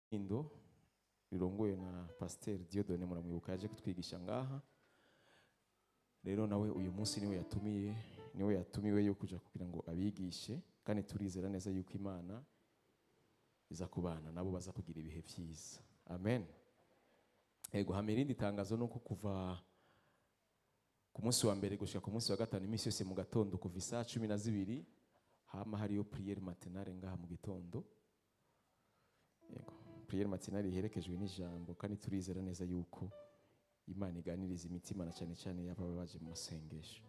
Kinindo rirongoye na Pasteur Dieudonné, muramwibuka, yaje kutwigisha ngaha. Rero nawe uyu munsi niwe yatumiye, niwe yatumiwe yo kuja kugira ngo abigishe, kandi turizera neza yuko Imana iza kubana nabo, baza kugira ibihe vyiza. Amen. Ego, hama irindi tangazo nuko kuva ku munsi wa mbere gushika ku munsi wa gatanu, iminsi yose mu gatondo kuva isaha 12 hama hariyo prière matinale ngaha mu gitondo. Yego, prière matinale iherekejwe n'ijambo, kandi turizera neza yuko Imana iganiriza imitima, na cyane cyane y'ababa baje mu masengesho.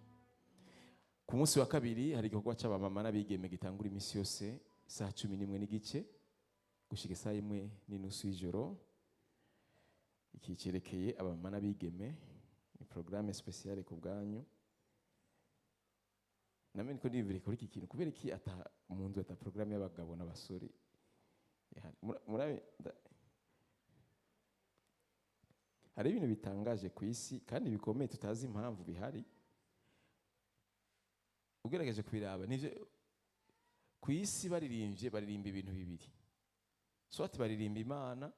Ku munsi wa kabiri hari igikorwa cy'abamama n'abigeme gitangura iminsi yose isaha 11:30 gushika isaha 1:30 y'ijoro. Iki cyerekeye abamama n'abigeme, ni programme spéciale ku bwanyu. Namenye ko ndiyumvire kuri iki kintu, kubera iki ata mu nzu ata programme y'abagabo n'abasore ihari? Hari ibintu bitangaje ku isi kandi bikomeye tutazi impamvu bihari. Ugerageje kubiraba, nivyo, ku isi baririmbye baririmba ibintu bibiri: soit baririmba Imana,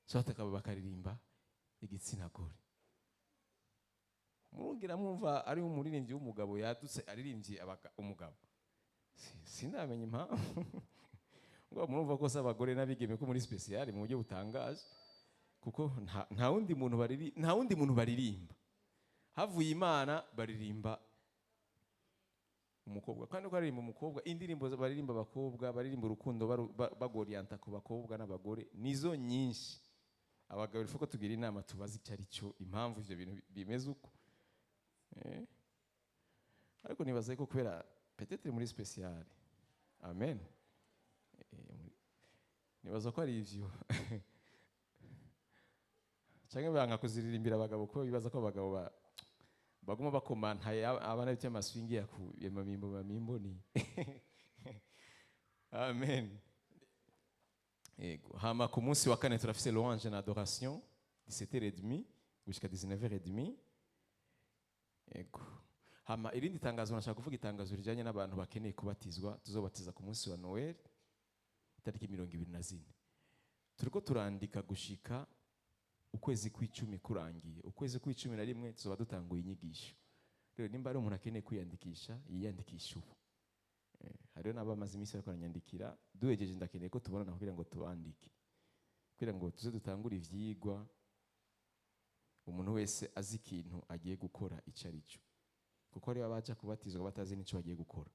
soit akaba bakaririmba igitsina gore. Murongera mwumva ari umuririmbyi w'umugabo yadutse aririmbye umugabo. Sinamenya impamvu ngo murumva ko se abagore n'abigeme ko muri spécial mu buryo butangaje, kuko nta wundi muntu baririmba havuye Imana, baririmba umukobwa. Kandi uko aririmba umukobwa, indirimbo baririmba abakobwa, baririmba urukundo, bagoriyanta ku bakobwa n'abagore, nizo nyinshi. Abagabo ifu ko tugira inama, tubaze icyo ari cyo, impamvu ivyo bintu bimeze uko. Ariko nibaza ko kubera peut-être muri spécial. Amen. Nibaza ko ari ivyo, canke banga kuziririmbira abagabo ko bibaza ko abagabo baguma bakomanta abana bita amaswingi ya ku ya mamimbo mamimbo ni. Amen. Yego, hama ku munsi wa kane turafise louange na adoration 17h30 gushika 19h30. Yego, hama irindi tangazo, nashaka kuvuga itangazo rijanye n'abantu bakeneye kubatizwa. Tuzobatiza ku munsi wa Noel itariki 24. Turiko turandika gushika ukwezi kw'icumi kurangiye. Ukwezi kw'icumi na rimwe tuzoba dutanguye inyigisho. Rero nimba ari umuntu akeneye kwiyandikisha, yiyandikisha ubu. Hariho n'abamaze iminsi bariko baranyandikira. Duhejeje ndakeneye ko tubonana kugira ngo tubandike, kugira ngo tuze dutangure ivyigwa, umuntu wese azi ikintu agiye gukora ico ari cyo, kuko hariho abaja kubatizwa batazi n'ico bagiye gukora.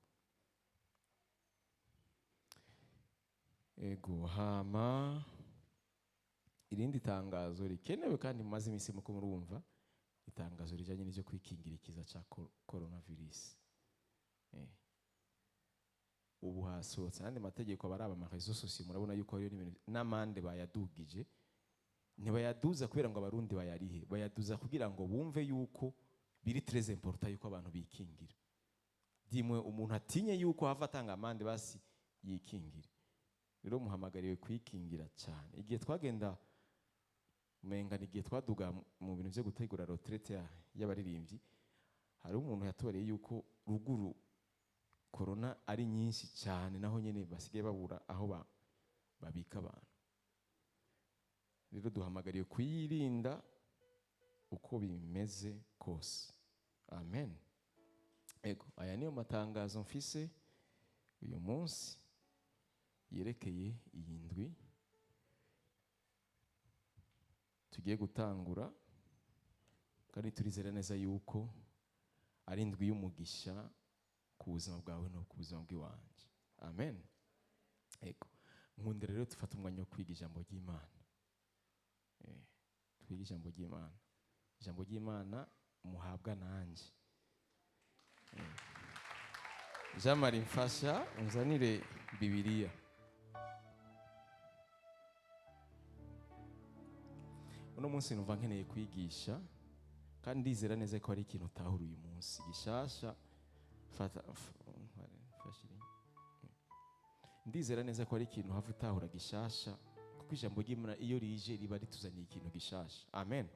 Ego, hama irindi tangazo rikenewe kandi mumaze iminsi muko murumva, itangazo rijanye n'ivyo kwikingira ikiza ca coronavirus. Ubu hasohotse ayandi mategeko. Abaraba ama réseaux sociaux murabona yuko hariyo n'ibintu n'amande bayadugije. Ntibayaduza kubera ngo Abarundi bayarihe, bayaduza kugira ngo bumve yuko biri très important yuko abantu bikingira. Dimwe umuntu atinye yuko hava atanga amande, basi yikingire. Rero muhamagariwe kwikingira cyane. Igihe twagenda umenga ni igihe twaduga mu bintu byo gutegura retraite y'abaririmbyi, hari umuntu yatubareye yuko ruguru corona ari nyinshi cyane, naho nyene basigaye babura aho babika abantu. Rero duhamagariwe kuyirinda uko bimeze kose. Amen. Ego, aya niyo matangazo mfise uyu munsi yerekeye iyi ndwi tugiye gutangura, kandi turizera neza yuko ari indwi y'umugisha ku buzima bwawe no ku buzima bw'iwanje. Amen. Ego, nkundira rero dufate umwanya wo kwiga ijambo ry'Imana. Twige ijambo ry'Imana, ijambo ry'Imana muhabwa nanje. Jean Marie, mfasha unzanire Bibiliya. Uno munsi numva nkeneye kwigisha, kandi ndizera neza ko hari ikintu utahura uyu munsi gishasha. Fata, mfashire. Ndizera neza ko hari ikintu hava utahura gishasha, kuko ijambo ry'Imana iyo rije riba rituzaniye ikintu gishasha. Amen.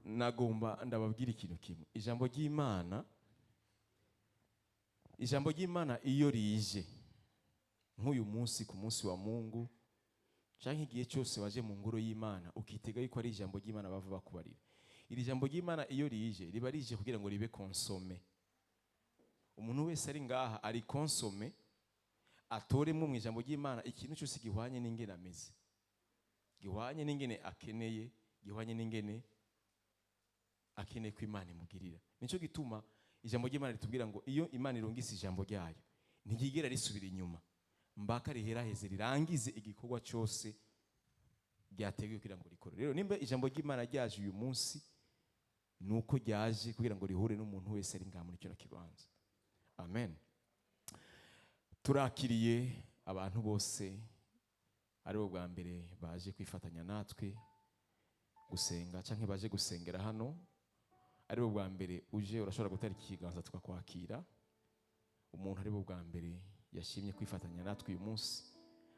Nagomba ndababwira ikintu kimwe: ijambo ry'Imana iyo rije nk'uyu munsi, ku munsi wa Mungu. Canke igihe cyose waje mu ngoro y'Imana ukitega yuko ari ijambo ry'Imana bava bakubarira. Iri jambo ry'Imana iyo rije, riba rije kugira ngo ribe consommé. Umuntu wese ari ngaha ari consommé, atoremwo mu ijambo ry'Imana ikintu cyose gihwanye n'ingene ameze, gihwanye n'ingene akeneye, gihwanye n'ingene akeneye ko Imana imugirira. Nicyo gituma ijambo ry'Imana ritubwira ngo iyo Imana irungise ijambo ryayo, ntiryigera risubira inyuma mbaka riheraheze rirangize igikorwa cyose ryateguye kugira ngo rikore. Rero nimba ijambo ry'Imana ryaje uyu munsi, ni uko ryaje kugira ngo rihure n'umuntu wese ari ngaha muri kino kibanza. Amen. Turakiriye abantu bose aribo bwa mbere baje kwifatanya natwe gusenga cyangwa baje gusengera hano. Aribo bwa mbere uje, urashobora gutera ikiganza tukakwakira. Umuntu aribo bwa mbere yashimye kwifatanya natwe uyu munsi,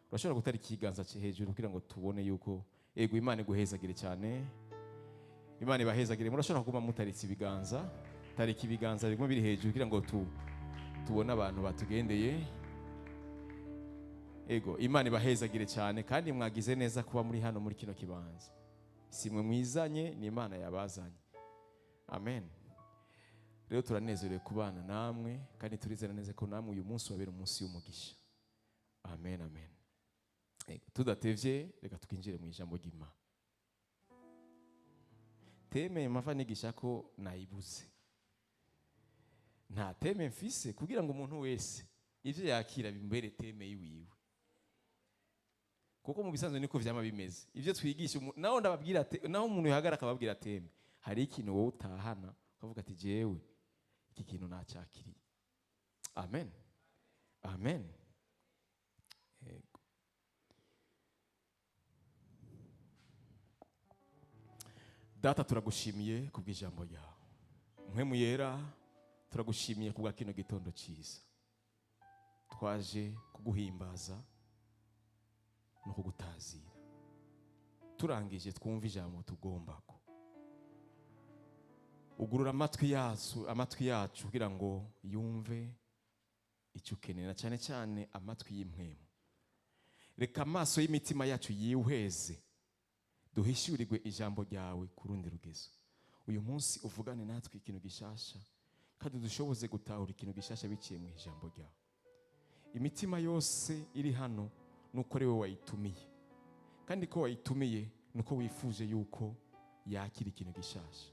urashobora gutera ikiganza cye hejuru kugira ngo tubone yuko. Ego, Imana iguhezagire cyane, Imana ibahezagire. Murashobora kuguma mutaritse ibiganza. Tarika ibiganza bigume biri hejuru kugira ngo tubone abantu batugendeye. Ego, Imana ibahezagire cyane, kandi mwagize neza kuba muri hano muri kino kibanza. Si mwe mwizanye, ni Imana yabazanye. Amen. Rero turanezerewe kubana namwe, kandi turizera neza ko namwe uyu munsi wabera umunsi w'umugisha. Amen, amen. Ego, tudatevye, reka twinjire mu ijambo ry'Imana. Thème mpava nigisha ko nayibuze, nta thème mfise, kugira ngo umuntu wese ivyo yakira bimbere thème yiwiwe, kuko mu bisanzwe niko vyama bimeze. Ivyo twigisha naho ndababwira naho umuntu yahagara akababwira thème, hari ikintu wowe utahana ukavuga ati: "Jewe iki kintu nacyakiriye." Amen, amen. Yego. Data, turagushimiye kubw'ijambo ryawe. Mpwemu Yera, turagushimiye kubwa kino gitondo cyiza. Twaje kuguhimbaza no kugutazira. Turangije twumva ijambo tugombako. Ugurura amatwi yacu kugira ngo yumve icyo ukenera, na cyane cyane amatwi y'impwemu. Reka amaso y'imitima yacu yihweze, duhishurirwe ijambo ryawe ku rundi rugezo. Uyu munsi uvugane natwe ikintu gishasha, kandi dushoboze gutahura ikintu gishasha biciye mu ijambo ryawe. Imitima yose iri hano nuko ari wowe wayitumiye, kandi ko wayitumiye nuko wifuje yuko yakira ikintu gishasha.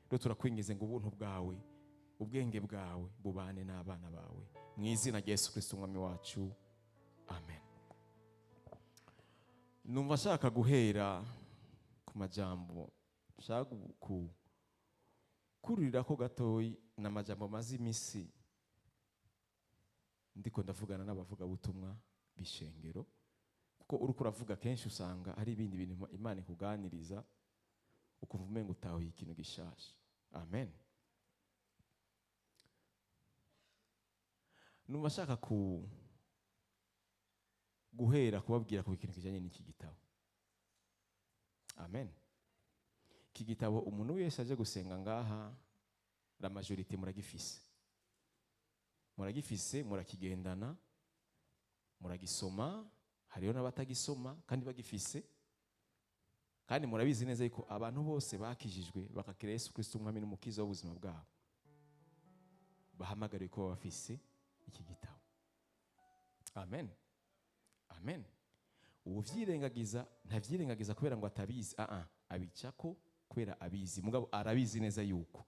Rero turakwingize ngo ubuntu bwawe, ubwenge bwawe bubane n'abana bawe, mu izina rya Yesu Kristo Umwami wacu, amen. Numva nshaka guhera ku majambo nshaka kurira ko gatoyi. Ni amajambo maze iminsi ndiko ndavugana n'abavugabutumwa b'ishengero, kuko uriko uravuga kenshi usanga hari ibindi bintu Imana ikuganiriza, ukumva umenga utahuye ikintu gishasha. Amen. Numva nshaka ku guhera kubabwira ku kintu kijanye n'iki gitabo. Amen. Iki gitabo umuntu wese aje gusenga ngaha, la majorité muragifise, muragifise, murakigendana, muragisoma. Hariho n'abatagisoma kandi bagifise. Kandi murabizi neza yuko abantu bose bakijijwe, bakakira Yesu Kristo Umwami n'Umukiza w'ubuzima bwabo, bahamagariwe kuba bafise iki gitabo. Amen, amen. Uwuvyirengagiza ntavyirengagiza kubera ngo atabizi, abicako kubera abizi. Mugabo arabizi neza yuko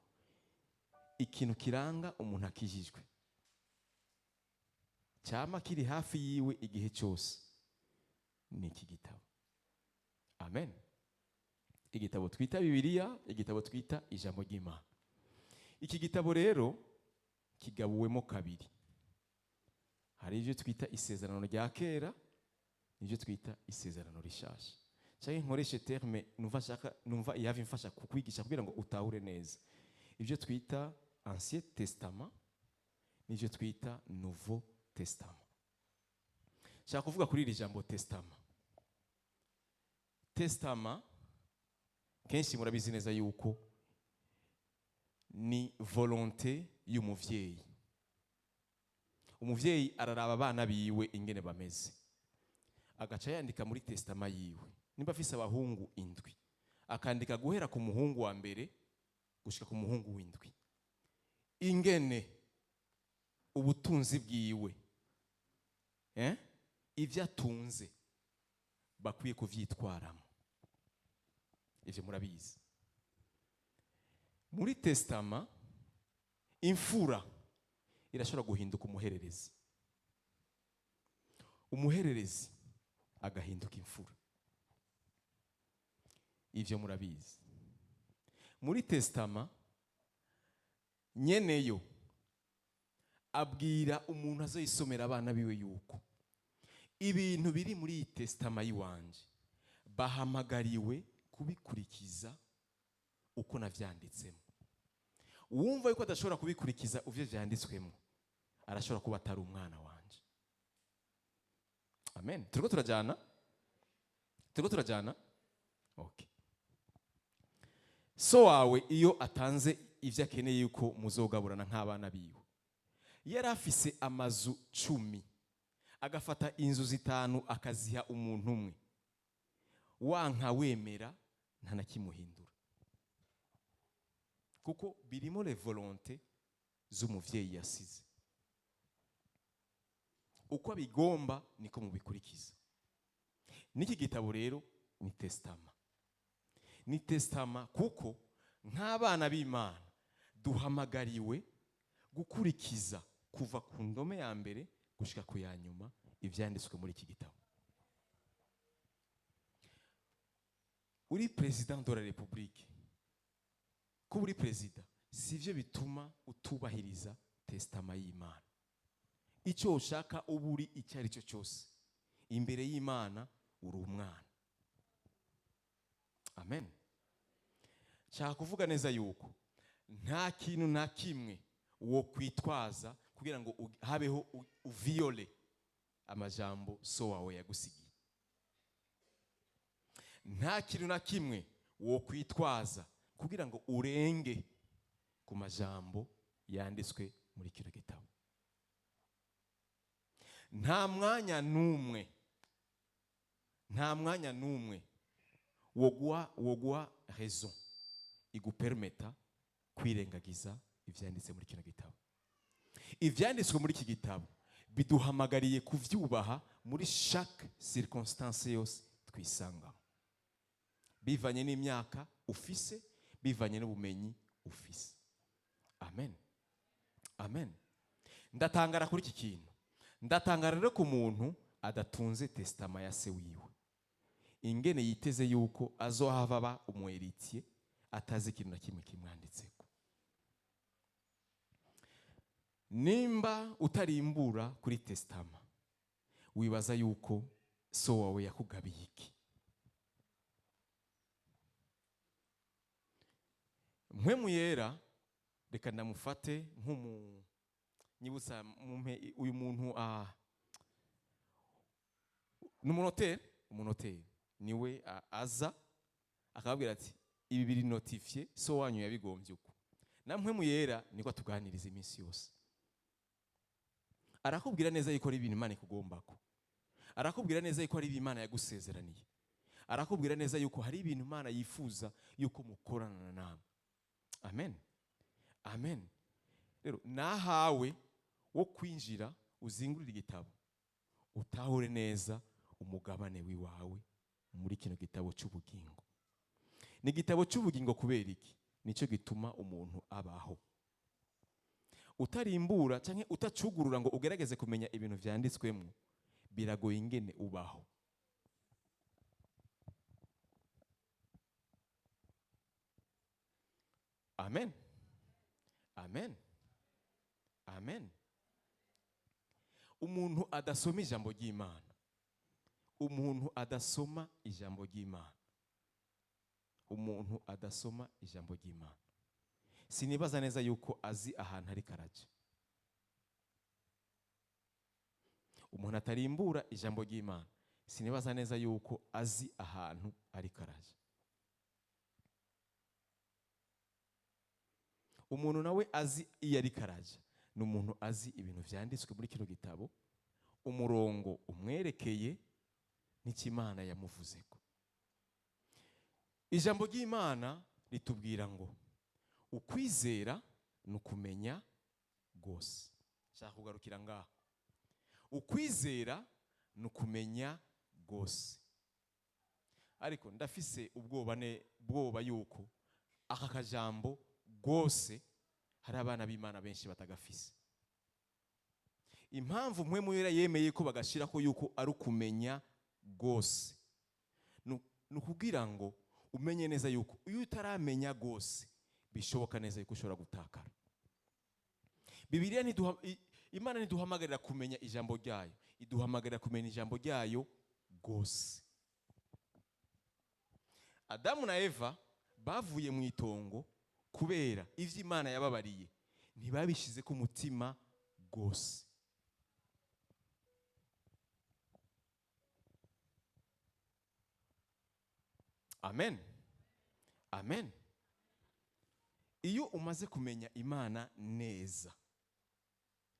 ikintu kiranga umuntu akijijwe cyama kiri hafi yiwe igihe cyose ni iki gitabo. Amen. Igitabo twita Bibiliya, igitabo twita ijambo ry'Imana. Iki gitabo rero kigabuwemo kabiri. Hari ibyo twita isezerano rya kera n'ibyo twita isezerano rishasha. Cyangwa nkoreshe terme numva nshaka, numva iyava imfasha kukwigisha kugira ngo utahure neza: ibyo twita Ancien Testament n'ibyo twita Nouveau Testament. Nshaka kuvuga kuri iri jambo testament. Testament, kenshi murabizi neza yuko ni volonté y'umuvyeyi. Umuvyeyi araraba abana biwe ingene bameze. Agaca yandika muri testament yiwe, nimba afise abahungu indwi, akandika guhera ku muhungu wa mbere gushika ku muhungu w'indwi ingene ubutunzi bwiwe, ivyo atunze, bakwiye kuvyitwaramo. Ivyo murabizi. Muri testament, imfura irashobora guhinduka umuhererezi, umuhererezi agahinduka imfura. Ivyo murabizi. Muri testament, nyeneyo abwira umuntu azoyisomera abana biwe yuko ibintu biri muri iyi testament y'iwanje bahamagariwe kubikurikiza uko navyanditsemo. Uwumva yuko adashobora kubikurikiza uvyo vyanditswemo, arashobora kuba atari umwana wanje. Amen. Turiko turajana? Turiko turajana? Okay. So wawe iyo atanze ivyo akeneye yuko muzogaburana nk'abana biwe, yari afise amazu 10, agafata inzu zitanu akaziha umuntu umwe, wanka wemera, nta na kimuhindura, kuko birimo les volontés z'umuvyeyi yasize. Uko abigomba niko mubikurikiza. N'iki gitabo rero ni testament, ni testament, kuko nk'abana b'Imana duhamagariwe gukurikiza kuva ku ndome ya mbere gushika ku ya nyuma ivyanditswe muri iki gitabo. Uri président de la République, kuba uri perezida sivyo bituma utubahiriza testament y'Imana. Icyo ushaka uba uri, icyo ari cyo cyose, imbere y'Imana uri umwana. Amen. Nshaka kuvuga neza yuko nta kintu na kimwe wo kwitwaza kugira ngo habeho uviyole amajambo so wawe yagusigiye. Nta kintu na kimwe wo kwitwaza kugira ngo urenge ku majambo yanditswe muri kino gitabo. Nta mwanya n'umwe, nta mwanya n'umwe woguha raison igupermeta kwirengagiza ivyanditse muri kino gitabo. Ivyanditswe muri iki gitabo biduhamagariye kuvyubaha muri chaque circonstance yose twisangamo, bivanye n'imyaka ufise, bivanye n'ubumenyi ufise. Amen, amen. Ndatangara kuri iki kintu. Ndatangara rero ku muntu adatunze testament ya se wiwe, ingene yiteze yuko azohava aba umu héritier atazi ikintu na kimwe kimwanditseko. Nimba utarimbura kuri testament, wibaza yuko so wawe yakugabiye iki? Mpwemu Yera, reka ndamufate nk'umu nyibutsa, mumpe uyu muntu. Ni umunoteri. Umunoteri niwe aza akababwira ati: "Ibi biri notifié, so wanyu yabigombye uko." Na Mpwemu Yera niko atuganiriza iminsi yose. Arakubwira neza yuko ari ibintu Imana ikugombako, arakubwira neza yuko ari ibintu Imana yagusezeraniye, arakubwira neza yuko hari ibintu Imana yifuza yuko mukorana namwe. Amen, amen. Rero nahawe wo kwinjira uzingurira igitabo, utahure neza umugabane w'iwawe muri kino gitabo cy'ubugingo. Ni igitabo cy'ubugingo kubera iki? Nicyo gituma umuntu abaho. Utarimbura cyangwa utacugurura ngo ugerageze kumenya ibintu vyanditswemo, biragoye ingene ubaho. Amen, amen, amen. Umuntu adasoma ijambo ry'Imana, umuntu adasoma ijambo ry'Imana, umuntu adasoma ijambo ry'Imana, sinibaza neza yuko azi ahantu ari karaja. Umuntu atarimbura ijambo ry'Imana, sinibaza neza yuko azi ahantu ari karaja. Umuntu nawe azi iyo ari karaja ni umuntu azi ibintu vyanditswe muri kino gitabo, umurongo umwerekeye. N'icyo Imana yamuvuzeko. Ijambo ry'Imana ritubwira ngo ukwizera ni ukumenya rwose. Nshaka kugarukira ngaha. Ukwizera ni ukumenya rwose, ariko ndafise ubwoba ne bwoba yuko aka kajambo rwose hari abana b'Imana benshi batagafise. Impamvu Mpwemu Yera yemeye ko bagashirako yuko ari ukumenya rwose ni ukugira ngo umenye neza yuko iyo utaramenya rwose, bishoboka neza yuko ushobora gutakara. Bibiliya ntiduha, Imana ntiduhamagarira kumenya ijambo ryayo, iduhamagarira kumenya ijambo ryayo rwose. Adamu na Eva bavuye mu itongo kubera ivyo Imana yababariye ntibabishize ku mutima rwose. Amen, amen. Iyo umaze kumenya Imana neza,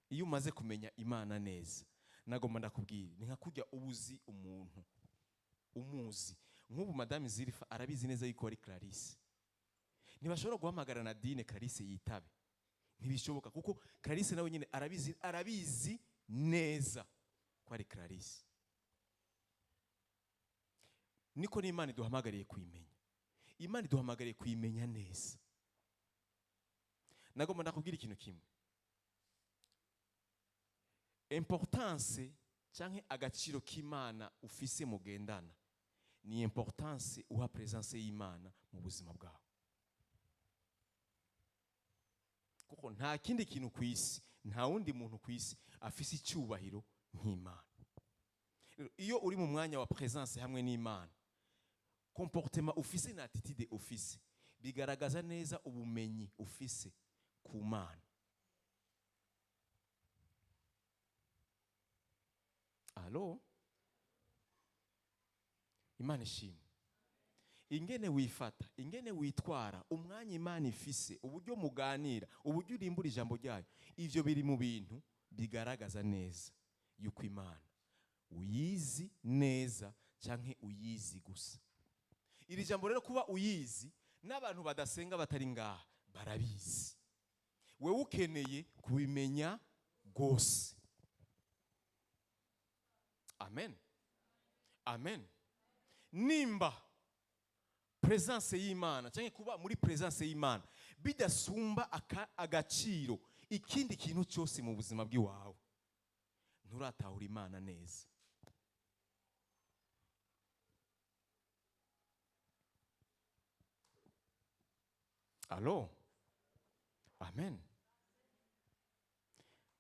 iyo umaze kumenya Imana neza, nagomba ndakubwira, ni nka kurya ubuzi umuntu umuzi. Nk'ubu Madame Zirifa arabizi neza yuko ari Clarisse. Ntibashobora guhamagara Nadine, Clarisse yitabe, ntibishoboka, kuko Clarisse nawe nyine arabizi, arabizi neza ko ari Clarisse. Niko n'Imana iduhamagariye kuyimenya. Imana iduhamagariye kuyimenya neza. Nagomba ndakubwira ikintu kimwe: importance canke agaciro k'Imana ufise mugendana ni importance uha présence y'Imana mu buzima bwawe, kuko nta kindi kintu ku isi, nta wundi muntu ku isi afise icyubahiro nk'Imana. Rero, iyo uri mu mwanya wa présence hamwe n'Imana, comportement ufise na attitude ufise bigaragaza neza ubumenyi ufise ku Mana. Allô, Imana ishimwe. Ingene wifata, ingene witwara, umwanya Imana ifise, uburyo muganira, uburyo urimbura ijambo ryayo, ivyo biri mu bintu bigaragaza neza yuko Imana uyizi neza canke uyizi gusa. Iri jambo rero, kuba uyizi, n'abantu badasenga batari ngaha barabizi. Wewe ukeneye kubimenya rwose. Amen, amen. Nimba présence y'Imana cyangwa kuba muri présence y'Imana bidasumba agaciro ikindi kintu cyose mu buzima bw'iwawe, nturatahura Imana neza. Allô, amen.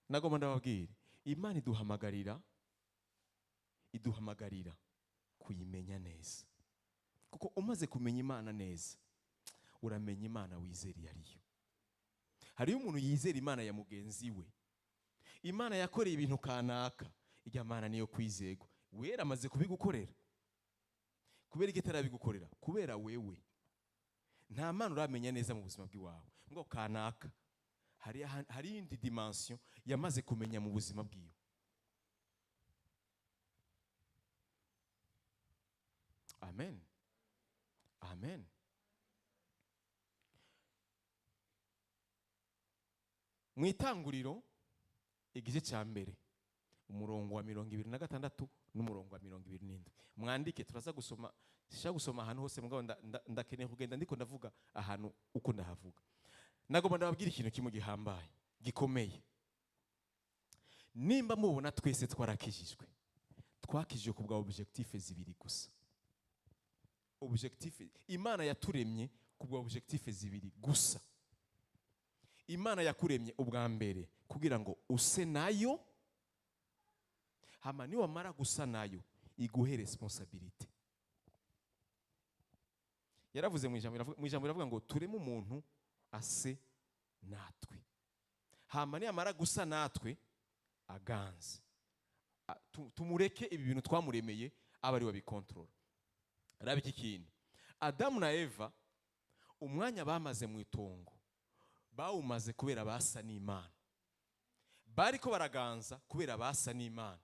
Nagomba ndababwire, Imana iduhamagarira kuyimenya neza, kuko umaze kumenya Imana neza, uramenya Imana wizera iyo ariyo. Hariyo umuntu yizera Imana ya mugenzi we, Imana yakoreye ibintu kanaka, irya Mana niyo kwizegwa. Wera amaze kubigukorera, kubera iki atarabigukorera? Kubera wewe nta Mana uramenya neza mu buzima bw'iwawe. Ngo kanaka hari iyindi dimension yamaze kumenya mu buzima bwiwe. Amen, amen. Mu Itanguriro igice cya mbere, umurongo wa 26 n'umurongo wa 27, mwandike, turaza gusoma. Sishaka gusoma ahantu hose, mugabo ndakeneye kugenda ndiko ndavuga ahantu uko ndahavuga. Nagomba ndababwira ikintu kimwe gihambaye, gikomeye. Nimba mubona twese twarakijijwe, twakijijwe ku bwa objectif zibiri gusa. Objectif, Imana yaturemye ku bwa objectif zibiri gusa. Imana yakuremye ubwa mbere kugira ngo use nayo, hama niwamara gusa nayo iguhe responsabilité. Yaravuze mu ijambo, mu ijambo iravuga ngo tureme umuntu ase natwe, hama niyamara gusa natwe aganze. Tumureke ibi bintu twamuremeye abe ari we abikontorora. Raba iki kintu: Adamu na Eva, umwanya bamaze mu itongo bawumaze kubera basa n'Imana. Bariko baraganza kubera basa n'Imana.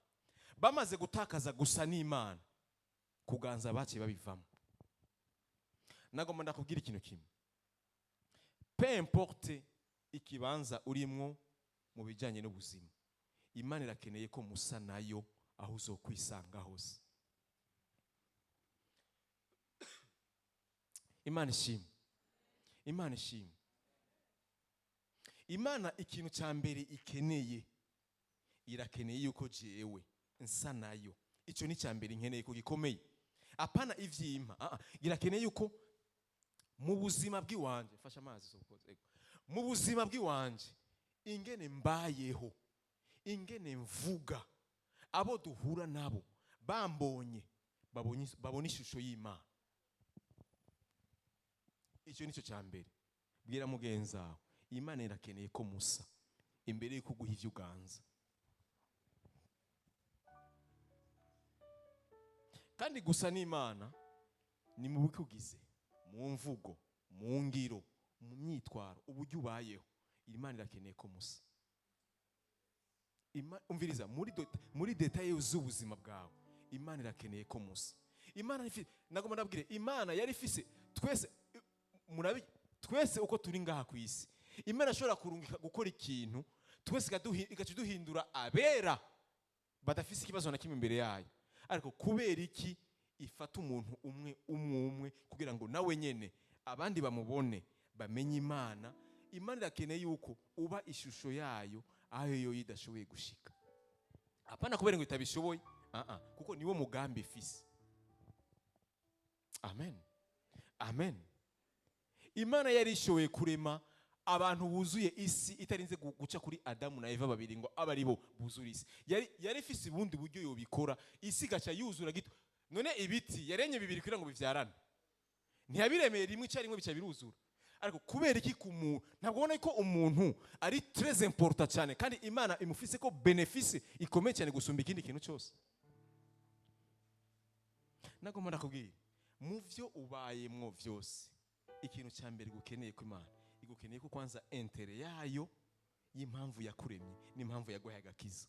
Bamaze gutakaza gusa n'Imana. Kuganza baciye babivamo. Nagomba ndakubwira ikintu kimwe: peu importe ikibanza urimwo mu bijyanye n'ubuzima, Imana irakeneye ko musa nayo aho uzokwisanga hose. Imana ishimwe, Imana ishimwe. Imana ikintu cya mbere ikeneye, irakeneye yuko jewe nsa nayo. Icyo ni cya mbere nkeneye ko gikomeye, apana ivyimpa. Ah, ah. Irakeneye yuko mu buzima bw'iwanje, fasha amazi sokoze, ego. Mu buzima bw'iwanje, ingene mbayeho, ingene mvuga, abo duhura nabo bambonye babona ishusho y'Imana. Icyo nicyo cya mbere. Bwira mugenzi wawe, Imana irakeneye ko musa imbere y'uko uguha ivyo uganza. Kandi gusa n'Imana ni mu bikugize, mu mvugo, mu ngiro, mu myitwaro, uburyo ubayeho. Imana irakeneye ko musa. Umviriza, muri detail z'ubuzima bwawe, Imana irakeneye ko musa. Imana nagomba ndabwire, Imana yari ifise twese, murabi twese uko turi ngaha ku isi, Imana ashobora kurungika gukora ikintu twese igaca iduhindura abera badafise ikibazo na kimwe imbere yayo. Ariko kubera iki ifata umuntu umwe umwe umwe kugira ngo nawe nyene abandi bamubone bamenye Imana? Imana irakeneye yuko uba ishusho yayo aho yo idashoboye gushika. Apana kubera ngo itabishoboye, kuko niwo mugambi ifise. Amen, amen. Imana yari ishoboye kurema abantu buzuye isi itarinze guca kuri Adamu na Eva babiri ngo abe ari bo buzura isi. Yari ifise ubundi buryo yobikora, isi igaca yuzura gito. None ibiti yarenye bibiri kugira ngo bivyarane, ntiyabiremeye rimwe icyarimwe bica biruzura. Ariko kubera iki ku muntu? Ntabwo ubona ko umuntu ari très important cyane, kandi Imana imufise ko bénéfice ikomeye cyane gusumba ikindi kintu cyose. Nagomba ndakubwira, mu vyo ubayemwo vyose, ikintu cya mbere gukeneye ko Imana igukeneye ko kwanza intérêt yayo y'impamvu yakuremye n'impamvu yaguhaye agakiza.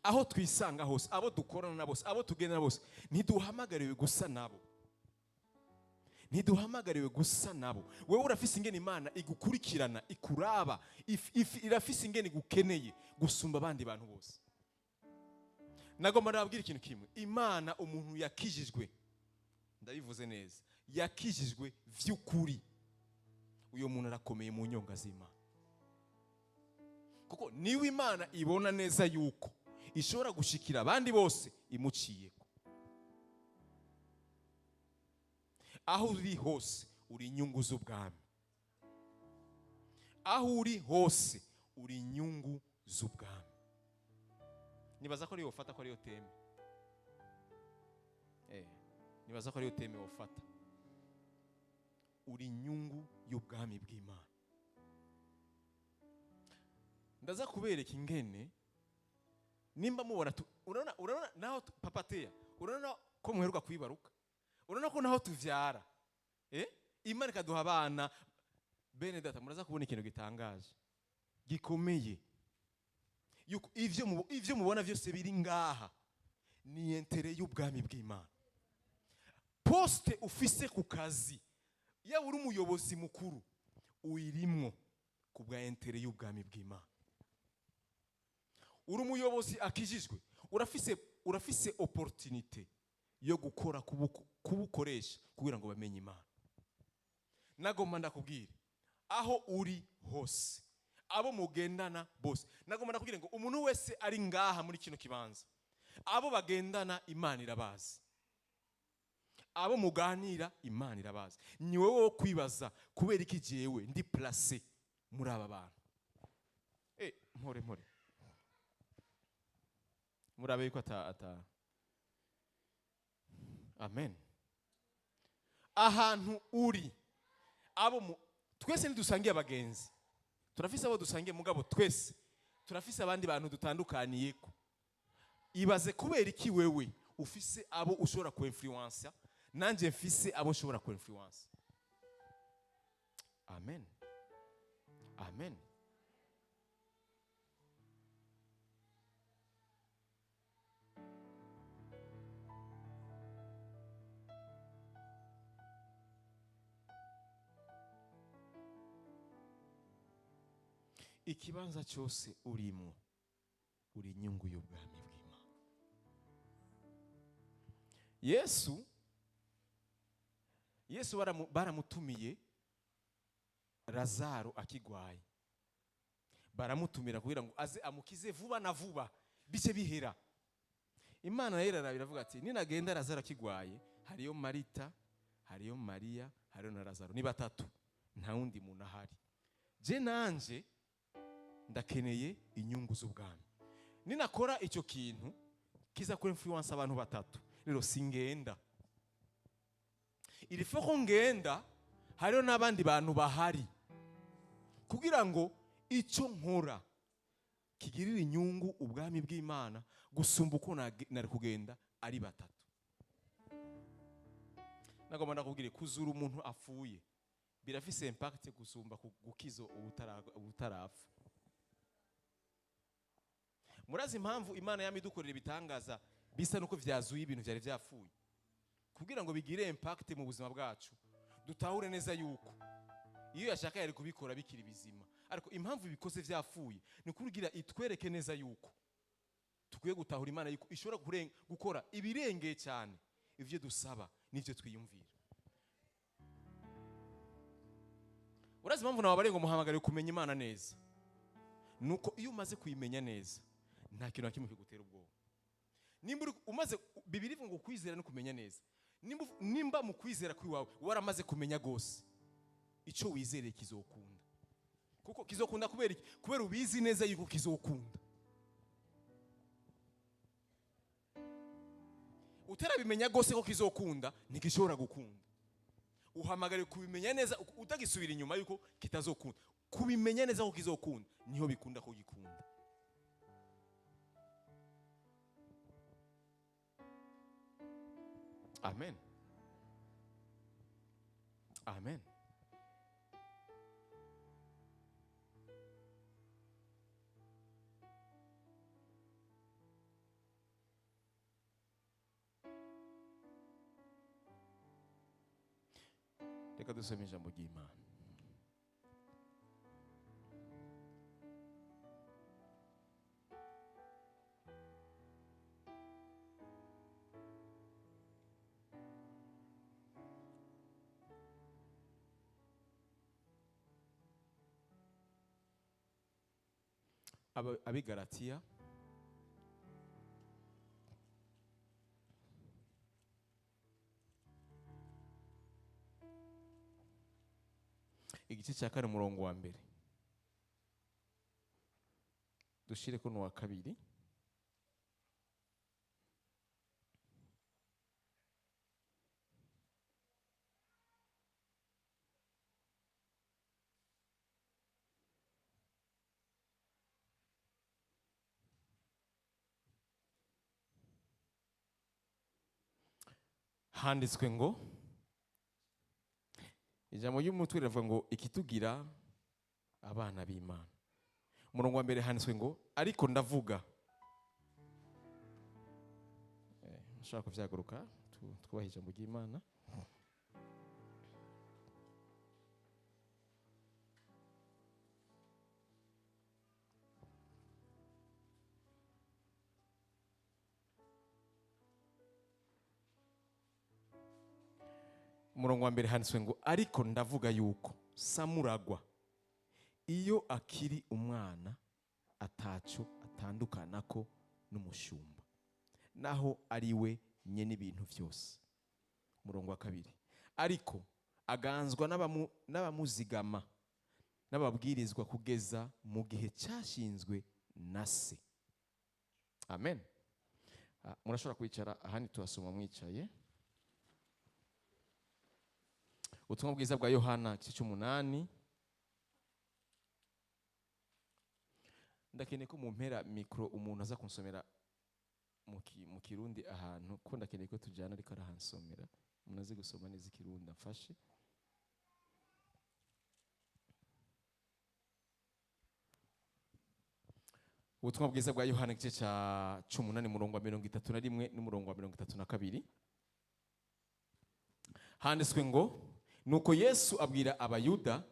Aho twisanga hose, abo dukorana na bose, abo tugendana bose, ntiduhamagariwe gusa nabo, ntiduhamagariwe gusa nabo. Wewe urafise ingene Imana igukurikirana, ikuraba, irafise ingene igukeneye gusumba abandi bantu bose. Nagomba nababwira ikintu kimwe: Imana umuntu yakijijwe, ndabivuze neza, yakijijwe vy'ukuri, uyo muntu arakomeye mu nyonga z'Imana, kuko niwe Imana ibona neza yuko ishobora gushikira abandi bose imuciyeko. Aho uri hose uri inyungu z'ubwami, aho uri hose uri inyungu z'ubwami. Nibaza ko ariyo wofata, ko ariyo thème. Nibaza ko ariyo thème wofata. Uri inyungu y'ubwami bw'Imana. Ndaza kubereka ingene nimba mubona urabona naho Papa Teya, urabona ko muheruka kwibaruka, urabona ko naho tuvyara, Imana ikaduha abana. Bene data, muraza kubona ikintu gitangaje gikomeye, yuko ivyo mubona vyose biri ngaha ni intérêt y'ubwami bw'Imana. Poste ufise ku kazi, yaba uri umuyobozi mukuru, uyirimwo ku bwa intérêt y'ubwami bw'Imana. Uri umuyobozi akijijwe, urafise opportunité yo gukora kubukoresha kugira ngo bamenye Imana. Nagomba ndakubwira, aho uri hose, abo mugendana bose, nagomba ndakubwira ngo umuntu wese ari ngaha muri kino kibanza, abo bagendana Imana irabazi, abo muganira Imana irabazi. Ni wowe wo kwibaza kubera iki jewe ndi placé muri aba bantu. Mpore mpore, murabe yuko ata. Amen. Ahantu uri, abo twese ntidusangiye abagenzi, turafise abo dusangiye, mugabo twese turafise abandi bantu dutandukaniyeko. Ibaze kubera iki wewe ufise abo ushobora ku influencer, nanje mfise abo nshobora ku influencer. Amen, amen. Ikibanza cyose urimo, uri inyungu y'ubwami bw'Imana. Yesu baramutumiye Lazaro akigwaye, baramutumira kugira ngo aze amukize vuba na vuba, bice bihera. Imana rero iraraba, iravuga ati: "Ninagenda Lazaro akigwaye, hariyo Marita, hariyo Mariya, hariyo na Lazaro, ni batatu, nta wundi muntu ahari. Je nanje ndakeneye inyungu z'ubwami. Ninakora icyo kintu kiza kuri influence abantu batatu, rero singenda. Il faut ko ngenda hariho n'abandi bantu bahari, kugira ngo icyo nkora kigirire inyungu ubwami bw'Imana gusumba uko nari kugenda ari batatu." Nagomba ndakubwire, kuzura umuntu apfuye birafise impact gusumba gukiza ubutarapfa. Murazi impamvu Imana yama idukorera ibitangaza bisa nuko vyazuye ibintu vyari vyapfuye? Kugira ngo bigire impact mu buzima bwacu, dutahure neza yuko iyo yashaka yari kubikora bikiri bizima, ariko impamvu bikoze vyapfuye ni kugira itwereke neza yuko tukwiye gutahura Imana, yuko ishobora gukora ibirengeye cyane ivyo dusaba n'ivyo twiyumvira. Urazi impamvu nawe ngo muhamagare kumenya Imana neza? Nuko iyo umaze kuyimenya neza, nta kintu na kimwe kigutera ubwoba. Nimba umaze, Bibiliya ivuga ngo kwizera no kumenya neza. Nimba mu kwizera kw'iwawe waramaze kumenya gose, icyo wizereye kizokunda, kuko kizokunda kubera iki? Kubera ubizi neza yuko kizokunda. Utarabimenya gose ko kizokunda, ntigishobora gukunda. Uhamagare kubimenya neza, utagisubira inyuma yuko kitazokunda. Kubimenya neza ko kizokunda, niho bikunda ko gikunda. Amen, amen. Reka dusome ijambo ry'Imana. Abigalatiya igice cya 4, umurongo wa 1, dushire ko n'uwa 2. Handitswe ngo, ijambo ry'umutwe riravuga ngo ikitugira abana b'Imana. Umurongo wa 1 handitswe ngo: "Ariko ndavuga." Nshaka kuvyaguruka, twubahe ijambo ry'Imana. Umurongo wa 1 handitswe ngo: "Ariko ndavuga yuko samuragwa, iyo akiri umwana, ataco atandukanako n'umushumba, naho ari we nyene ibintu vyose." Umurongo wa 2: "Ariko aganzwa n'abamuzigama n'ababwirizwa kugeza mu gihe cyashinzwe na se." Amen. Murashobora kwicara, ahandi tuhasoma mwicaye. Ubutumwa bwiza bwa Yohana igice cy'8. Ndakeneye ko mumpera mikoro umuntu aza kunsomera mu Kirundi ahantu, ko ndakeneye ko tujyana, ariko arahansomera. Umuntu azi gusoma neza Ikirundi amfashe. Ubutumwa bwiza bwa Yohana igice cya 18, umurongo wa 31 n'umurongo wa 32, handitswe ngo: "Nuko Yesu abwira Abayuda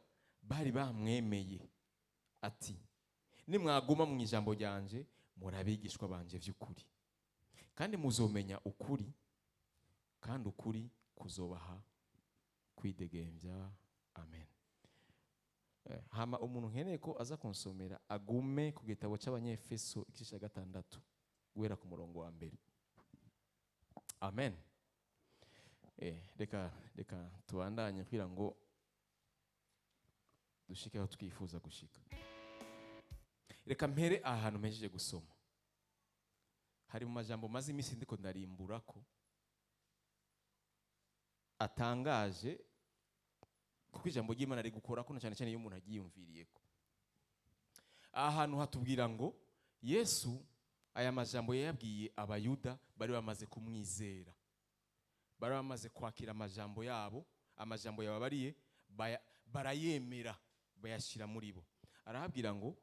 bari bamwemeye ati Nimwaguma mu ijambo ryanje, murabigishwa banje vy'ukuri, kandi muzomenya ukuri, kandi ukuri kuzobaha kwidegembya. Amen. Hama umuntu nkeneye ko aza kunsomera agume ku gitabo cy'Abanyefeso, igice cya 6, guhera ku murongo wa 1. Amen. Reka tubandanye kugira ngo dushike aho twifuza gushika. Reka mpere ahantu mpejeje gusoma. Hari mu majambo maze iminsi ndiko ndarimbura ko atangaje, kuko ijambo ry'Imana riri gukora ko cyane cyane iyo umuntu agiyumviriye ko. Aha hantu hatubwira ngo Yesu aya majambo yayabwiye Abayuda bari bamaze kumwizera, bari bamaze kwakira amajambo yabo, amajambo yababariye barayemera, bayashyira muri bo. Arahabwira ngo: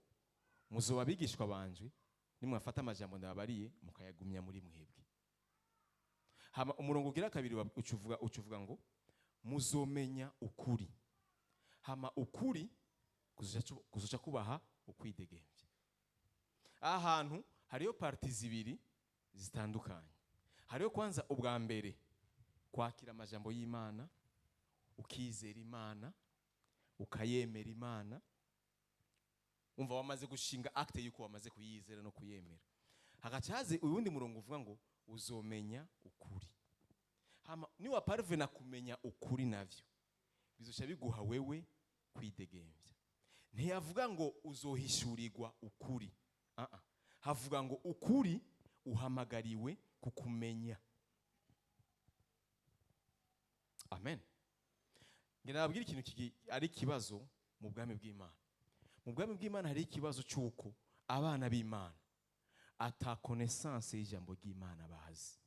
"Muzoba abigishwa banje nimwafata amajambo ndababariye mukayagumya muri mwebwe." Hama umurongo ugira kabiri ucuvuga ngo: "Muzomenya ukuri, hama ukuri kuzoca kubaha ukwidegembya." Aha hantu hariyo parties zibiri zitandukanye. Hariyo kwanza ubwa mbere kwakira amajambo y'Imana, ukizera Imana, ukayemera Imana, umva wamaze gushinga acte yuko wamaze kuyizera no kuyemera. Hagaca haze uwundi murongo uvuga ngo uzomenya ukuri. Hama niwa parvena kumenya ukuri, navyo bizoca biguha wewe kwidegembya. Ntiyavuga ngo uzohishurirwa ukuri. Ah ah, havuga ngo ukuri uhamagariwe kukumenya. Amen. Ngira nababwire ikintu ari ikibazo mu bwami bw'Imana. Mu bwami bw'Imana hari ikibazo cy'uko abana b'Imana ata connaissance y'ijambo ry'Imana bazi.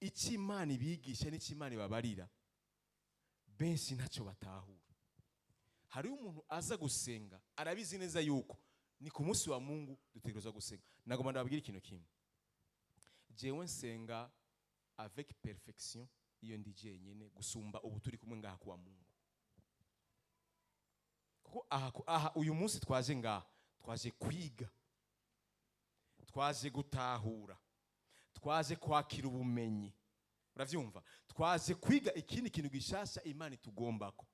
Icyo Imana ibigisha n'icyo Imana ibabarira, benshi ntacyo batahura. Hariho umuntu aza gusenga, arabizi neza yuko ni ku munsi wa Mungu dutegerezwa gusenga. Nagomba ndababwira ikintu kimwe: jewe nsenga avec perfection iyo ndi jenyine gusumba ubu turi kumwe ngaha kuwa Mungu, kuko aha uyu munsi twaje ngaha, twaje kwiga, twaje gutahura, twaje kwakira ubumenyi. Uravyumva? Twaje kwiga ikindi kintu gishasha Imana itugombako.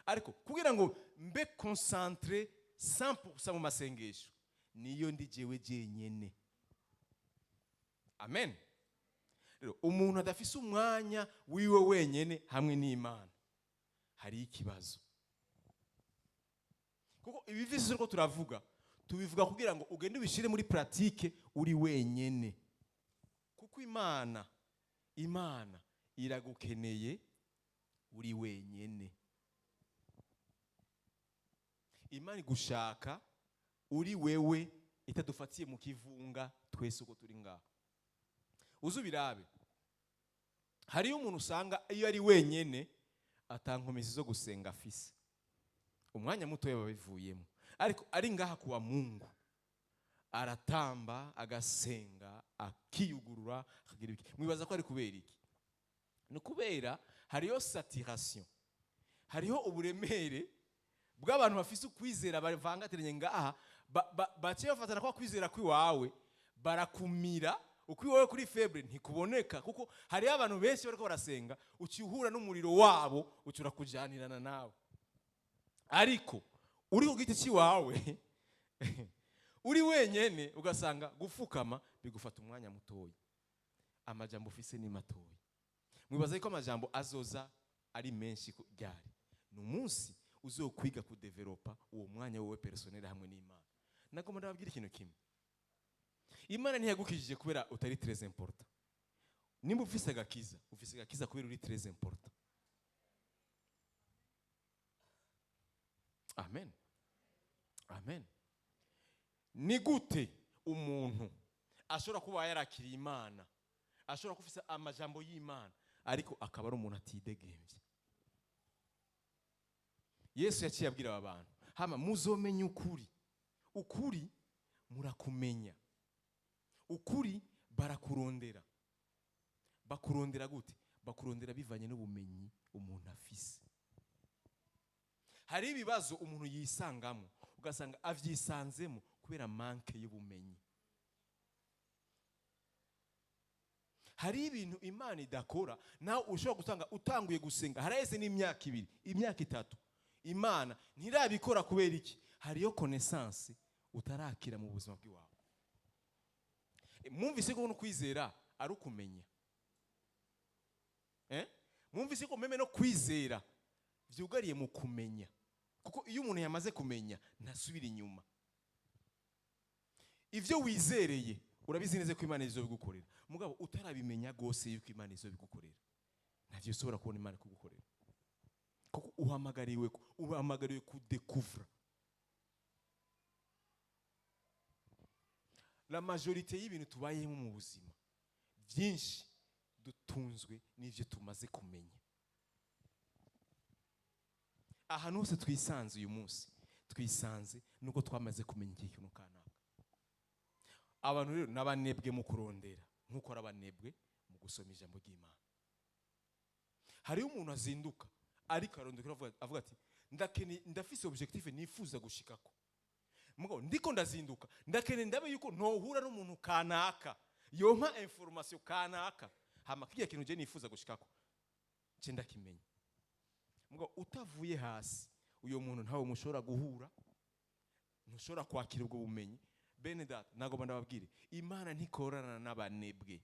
Ariko kugira ngo mbe concentré 100% mu masengesho, niyo ndi jewe jenyene. Amen. Rero umuntu adafise umwanya wiwe wenyene hamwe n'Imana, hari ikibazo, kuko ibi vyose uko turavuga, tubivuga kugira ngo ugende ubishire muri pratique uri wenyene, kuko Imana iragukeneye uri wenyene. Imana igushaka uri wewe, itadufatiye mu kivunga twese uko turi ngaha. Uzubirabe, hariyo umuntu usanga iyo ari wenyene atankomezi zo gusenga afise, umwanya muto babivuyemo, ariko ari ngaha kuwa Mungu aratamba, agasenga, akiyugurura, akagira iki. Mwibaza ko ari kubera iki? Ni kubera hariyo saturation, hariho uburemere bw'abantu bafise ukwizera bavangatiranye ngaha, baciye bafatana kwa kwizera kw'iwawe, barakumira. Ukwiwawe kuri faible, ntikuboneka, kuko hariho abantu benshi bariko barasenga, uciye uhura n'umuriro wabo, uca urakujanirana nawe. Ariko uri ku giti cy'iwawe, uri wenyene, ugasanga gufukama bigufata umwanya mutoya, amajambo ufise ni matoya. Mwibaza ko amajambo azoza ari menshi ryari? Ni umunsi uzokwiga kudevelopa uwo mwanya wowe personnel hamwe n'Imana. Nagomba ndababwira ikintu kimwe: Imana ntiyagukijije kubera utari très important. Nimba ufise agakiza, ufise agakiza kubera uri très important. Amen, amen. Ni gute umuntu ashobora kuba yarakiriye Imana, ashobora kuba afise amajambo y'Imana, ariko akaba ari umuntu atidegembye? Yesu yaciye abwira aba bantu: "Hama muzomenya ukuri, ukuri murakumenya." Ukuri barakurondera. Bakurondera gute? Bakurondera bivanye n'ubumenyi umuntu afise. Hari ibibazo umuntu yisangamo, ugasanga avyisanzemo kubera manque y'ubumenyi. Hari ibintu Imana idakora, nawe ushobora gusanga utanguye gusenga haraheze n'imyaka 2, imyaka 3, Imana ntirabikora. Kubera iki? Hariyo connaissance utarakira mu buzima bw'iwawe. Mwumvise ko no kwizera ari ukumenya? Mwumvise ko même no kwizera vyugariye mu kumenya? Kuko iyo umuntu yamaze kumenya ntasubira inyuma. Ivyo wizereye urabizi neza ko Imana izobigukorera, mugabo utarabimenya gose yuko Imana izobigukorera, ntavyo ushobora kubona Imana kugukorera, kuko uhamagariwe kudécouvra. La majorité y'ibintu tubayemo mu buzima, byinshi dutunzwe n'ivyo tumaze kumenya. Ahantu hose twisanze uyu munsi, twisanze nuko twamaze kumenya iki kintu kanaka. Abantu rero n'abanebwe mu kurondera, nk'uko ari abanebwe mu gusoma ijambo ry'Imana. Hariho umuntu azinduka ariko arondera, avuga ati: "Ndakeneye, ndafise objectif nifuza gushikako, mugabo ndiko ndazinduka, ndakeneye ndabe yuko ntohura n'umuntu kanaka yompa information kanaka, hama kirya kintu je nifuza gushikako nce ndakimenya." Mugabo utavuye hasi, uyo muntu ntawe mushobora guhura, ntushobora kwakira ubwo bumenyi. Bene data, nagomba ndababwire, Imana ntikorana n'abanebwe.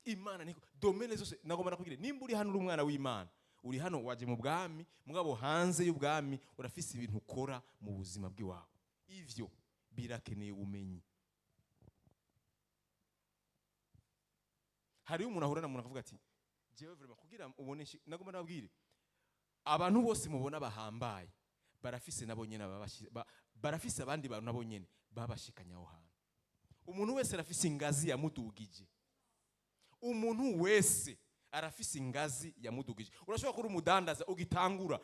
Imana niko domaine zose. Nagomba ndakubwire, nimba uri hano uri umwana w'Imana, uri hano waje mu bwami, mugabo hanze y'ubwami urafise ibintu ukora mu buzima bw'iwawe, ivyo birakeneye ubumenyi. Hariho umuntu ahura na muntu akavuga ati: "Jewe vraiment kugira ubone." Nagomba ndababwire, abantu bose mubona bahambaye barafise nabo nyene barafise abandi bantu nabo nyene babashikanye aho hantu. Umuntu wese arafise ingazi yamudugije. Umuntu wese arafise ingazi yamudugije. Urashobora kuba uri umudandaza ugitangura,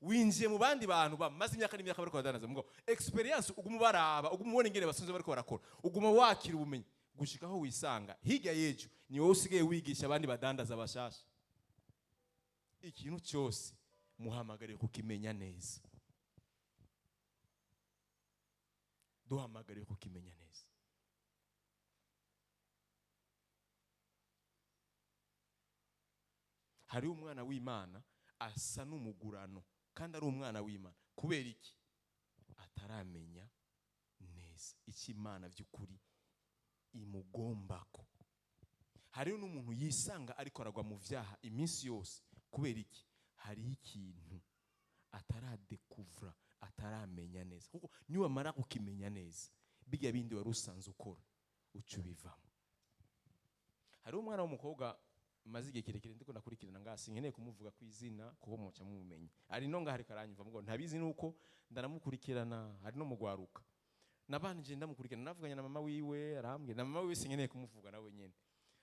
winjiye mu bandi bantu bamaze imyaka n'imyaka bariko baradandaza, mugabo expérience uguma ubaraba, uguma ubona ingene basanzwe bariko barakora, uguma wakira ubumenyi gushika aho wisanga hirya y'ejo ni wowe usigaye wigisha abandi badandaza bashasha. Ikintu cyose muhamagariye kukimenya neza, duhamagariye kukimenya neza. Hariho umwana w'Imana asa n'umugurano kandi ari umwana w'Imana. Kubera iki? Ataramenya neza icyo Imana by'ukuri imugombako. Hariho n'umuntu yisanga ariko aragwa mu vyaha iminsi yose. Kubera iki? Hariho ikintu ataradécouvra, ataramenya neza. Kuko niwamara kukimenya neza, bijya bindi wari usanzwe ukora uca ubivamo. Hariho umwana w'umukobwa maze igihe kirekire ndiko ndakurikirana ngaha, sinkeneye kumuvuga ku izina kuko muca mumumenye. Ari no ngaha ariko aranyumva, mugabo ntabizi nuko ndanamukurikirana. Hari no mugwaruka nabanje ndamukurikirana, navuganye na mama wiwe, arambwira, na mama wiwe sinkeneye kumuvuga nawe nyene,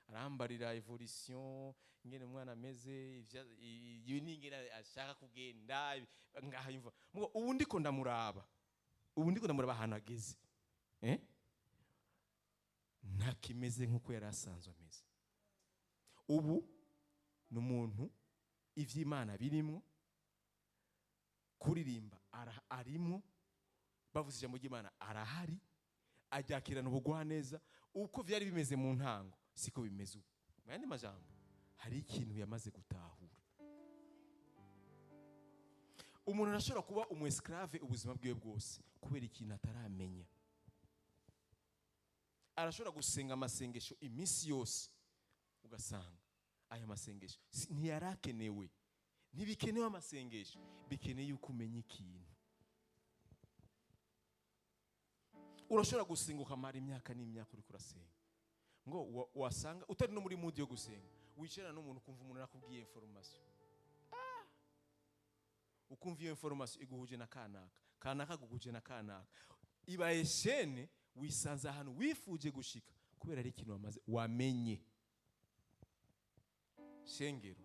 arambarira évolution ingene umwana ameze, ibi n'ingene ashaka kugenda ngaha yumva. Mugabo ubu ndiko ndamuraba, ubu ndiko ndamuraba ahantu ageze, ntakimeze nk'uko yari asanzwe ameze. Ubu ni umuntu ivy'Imana birimwo, kuririmba arimwo, bavuze ijambo ry'Imana arahari, aryakirana ubugwaneza. Uko vyari bimeze mu ntango siko bimeze ubu. Mu yandi majambo, hari ikintu yamaze gutahura. Umuntu arashobora kuba umu esclave ubuzima bwiwe bwose kubera ikintu ataramenya. Arashobora gusenga amasengesho iminsi yose, ugasanga aya masengesho ntiyarakenewe. Ntibikenewe amasengesho, bikeneye yuko umenya ikintu. Urashobora gusenga ukamara imyaka n'imyaka uriko urasenga, ngo wasanga utari no muri mood yo gusenga, wicarana n'umuntu ukumva umuntu arakubwiye information, ukumva iyo information iguhuje na kanaka, kanaka aguhuje na kanaka, ibaye chaîne, wisanze ahantu wifuje gushika kubera ari ikintu wamaze wamenye. Shengero,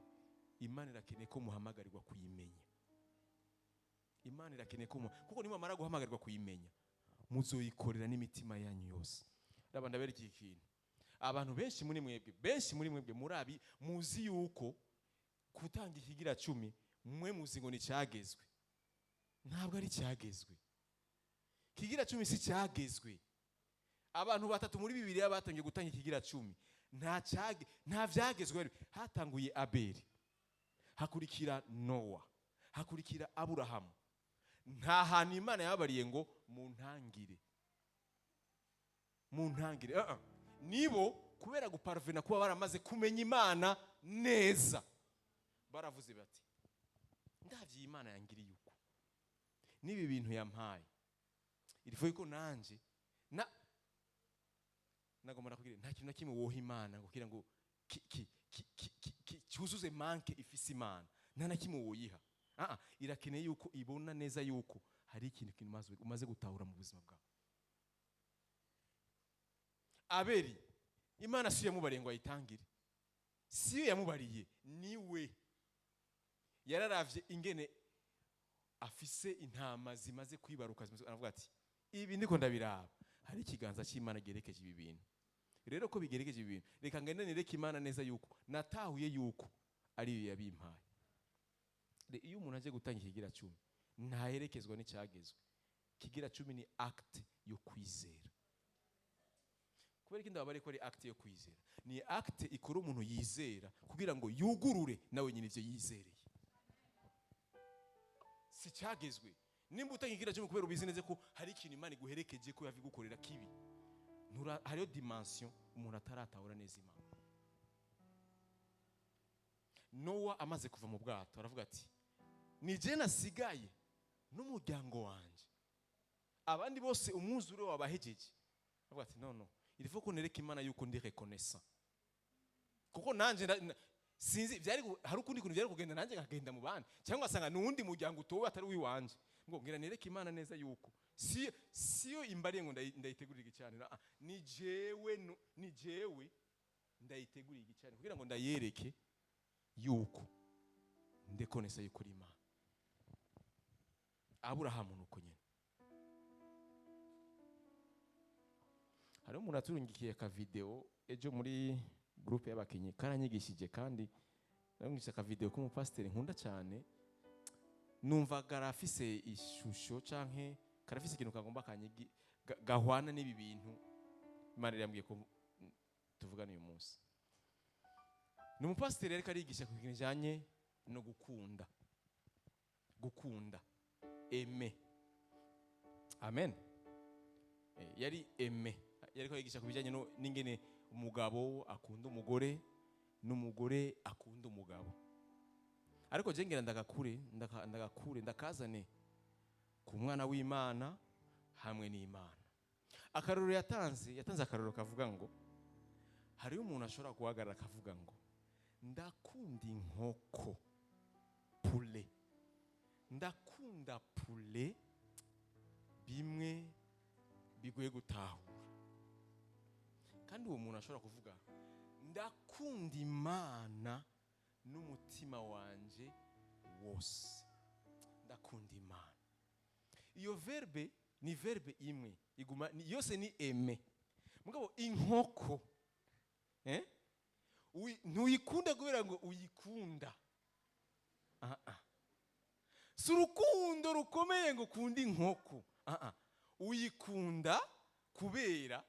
Imana irakeneye ko muhamagarirwa kuyimenya. Imana irakeneye ko kuko nimamara guhamagarirwa kuyimenya, muzoyikorera n'imitima yanyu yose. Raba ndabereka iki kintu. Abantu benshi muri mwebwe, benshi muri mwebwe murabi muzi yuko gutanga ikigira 10 Mwe muzi ngo ni cyagezwe, ntabwo ari cyagezwe. Kigira cumi si cyagezwe. Abantu batatu muri Bibiliya batangiye gutanga ikigira cumi, nta cyage, nta vyagezwe bari. Hatanguye Abeli, hakurikira Nowa, hakurikira Aburahamu. Nta hantu Imana yababariye ngo muntangire, muntangire. Uh -uh. Nibo kubera guparvena kuba baramaze kumenya Imana neza, baravuze bati: "Ndavye Imana yangiriye uko n'ibi bintu yampaye, il faut ko nanje na nagomba kugira." Nta kintu na kimwe woha Imana ngo kugira ngo cyuzuze manque ifise Imana. Nta na kimwe woyiha. Ah, irakeneye yuko ibona neza yuko hari ikintu umaze gutahura mu buzima bwawe. Abeli, Imana siyo yamubariye ngo ayitangire, siyo yamubariye, niwe yararavye ingene afise intama zimaze kwibaruka, aravuga ati: "Ibi ndiko ndabiraba, hari ikiganza cy'Imana gerekeje ibi bintu. Rero ko bigerekeje ibi bintu, reka ngende nereke Imana neza yuko natahuye yuko ari yo yabimpaye." Iyo umuntu aje gutanga ikigira cumi, ntaherekezwa n'icyagezwe. Kigira cumi ni acte yo kwizera. Kubera ko ndababare ko ari acte yo kwizera, ni acte ikora umuntu yizera kugira ngo yugurure nawe nyine ivyo yizereye, si cyagezwe. Nimba utanga ikigira cumi kubera ubizi neza ko hari ikintu Imana iguherekeje ko yavigukorera kibi, hariyo dimension umuntu ataratahura neza Imana. Nowa amaze kuva mu bwato, aravuga ati: "Ni je nasigaye n'umuryango wanje, abandi bose umwuzure wabahejeje." Aravuga ati: "No, no, il faut ko nereka Imana yuko ndi reconnaissant, kuko nanje sinzi byari hari ukundi kuntu byari kugenda, nanjye nkagenda mu bandi, cyangwa asanga nuwundi muryango utowe atari uwiwanje, ngo ngira nereke Imana neza yuko si siyo imbariye ngo ndayitegurira igicaniro. Ah, ni jewe, ni jewe ndayitegurira igicaniro kugira ngo ndayereke yuko ndekonesa yuko uri Imana." Aburahamu nuko nyene. Hariho umuntu aturungikiye akavideo ejo muri groupe y'abakinyi, karanyigishije, kandi narungitse akavideo k'umupasiteri nkunda cyane. Numva karafise ishusho canke karafise ikintu kagomba kanyigi gahwana n'ibi bintu Imana irambwiye ko tuvugana uyu munsi. Ni umupasiteri ariko arigisha ku kintu kijanye no gukunda, gukunda, aimer. Amen. Yari aimer, yariko yigisha ku bijanye n'ingene umugabo akunda umugore n'umugore akunda umugabo. Ariko je ngira ndagakure, ndagakure, ndakazane ku mwana w'Imana hamwe n'Imana. Akarorero yatanze, akarorero kavuga ngo hariyo umuntu ashobora guhagarara akavuga ngo: "Ndakunda inkoko, poulet, ndakunda poulet bimwe bigoye gutahura." Kandi uwo muntu ashobora kuvuga: "Ndakunda Imana n'umutima wanje wose, ndakunda Imana." Iyo verbe ni verbe imwe iguma yose ni aimer. Mugabo inkoko, eh? Ntuyikunda kubera ngo uyikunda. Ah, ah. Si urukundo rukomeye ngo ukunde inkoko. Ah, ah. Uyikunda kubera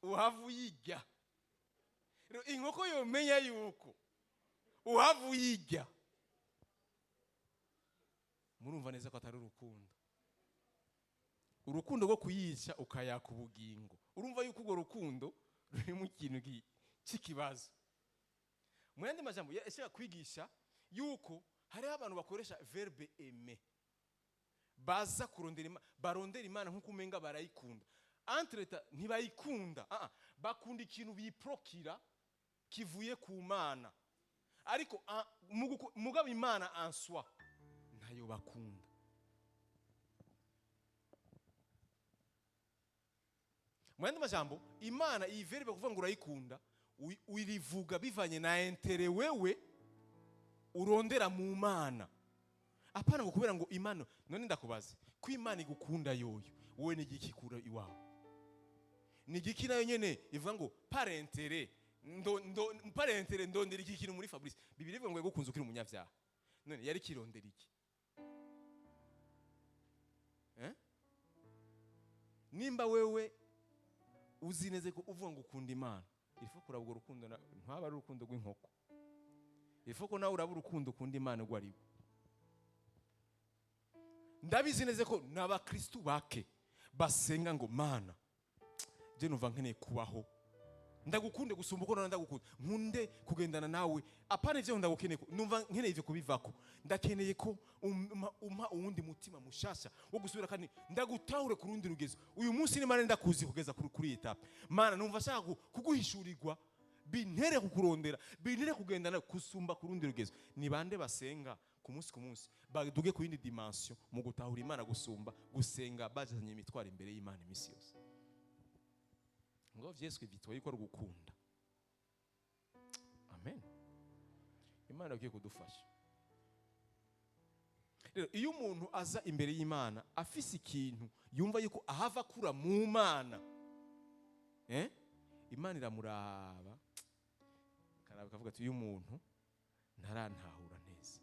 uhava uyirya. Rero inkoko yomenya yuko uhava uyirya, murumva neza ko atari urukundo, urukundo rwo kuyica ukayaka ubugingo. Urumva yuko urwo rukundo rurimo ikintu cy'ikibazo. Mu yandi majambo, yashaka kwigisha yuko hariho abantu bakoresha verbe aimer, baza kurondera barondera Imana nk'uko umenga barayikunda. Entre-temps ntibayikunda. Ah, ah, bakunda ikintu biprokira kivuye ku Mana, ariko mugabo Imana en soi ntayo bakunda. Mu yandi majambo, Imana, iyi verbe kuvuga ngo urayikunda, uyirivuga bivanye na intérêt wewe urondera mu Mana, apana ngo kubera ngo Imana. None ndakubaza, ko Imana igukunda yoyo, wowe ni igiki ikura iwawe? Ni igiki nayo nyene ivuga ngo par intérêt, ndo ndo par intérêt ndondera iki kintu muri Fabrice? Bibiliya ivuga ngo yagukunze ukiri umunyabyaha. None yari kirondera iki? Eh? Nimba wewe uzi neza ko uvuga ngo ukunda Imana, il faut kuraba urwo rukundo, ntwaba ari urukundo rw'inkoko. Il faut ko nawe uraba urukundo ukunda Imana urwo ari rwo. Ndabizi neza ko n'abakristu bake basenga ngo: "Mana, je numva nkeneye kubaho ndagukunde gusumba uko nora ndagukunda, nkunde kugendana nawe. Apana ivyo ndagukeneye, numva nkeneye ivyo kubivako. Ndakeneye ko umpa uwundi mutima mushasha wo gusubira kandi ndagutahure ku rundi rugezo. Uyu munsi ni Mana ndakuzi kugeza kuri iyi étape. Mana, numva nshaka kuguhishurirwa, bintere kukurondera, bintere kugendana kusumba ku rundi rugezo." Ni bande basenga ku munsi ku munsi baduge ku yindi dimension mu gutahura Imana gusumba gusenga bajazanye imitwaro imbere y'Imana iminsi yose? Ngo vyeswe vyitwa yuko ari ugukunda. Amen. Imana ikwiye kudufasha. Rero iyo umuntu aza imbere y'Imana afise ikintu yumva yuko ahava akura mu Mana, eh? Imana iramuraba, karaba, ikavuga ati: "Uyu muntu ntarantahura neza,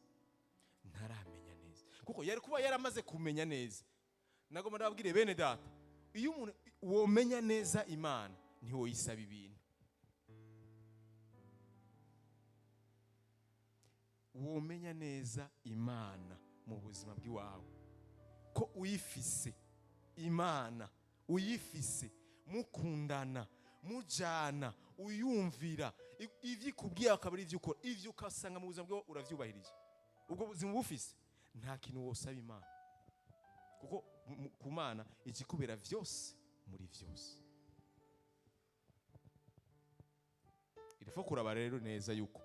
ntaramenya neza." Kuko yari kuba yaramaze kumenya neza. Nagomba ndababwire, bene data, iyo umuntu womenya neza Imana, ntiwoyisaba ibintu. Womenya neza Imana mu buzima bw'iwawe, ko uyifise Imana, uyifise mukundana, mujana, uyumvira, ivyo ikubwiye akaba ari ivyo ukora, ivyo ukasanga mu buzima bwawe uravyubahirije, ubwo buzima ubufise, nta kintu wosaba Imana, kuko ku Mana ikikubera vyose muri vyose. Il faut kuraba rero neza yuko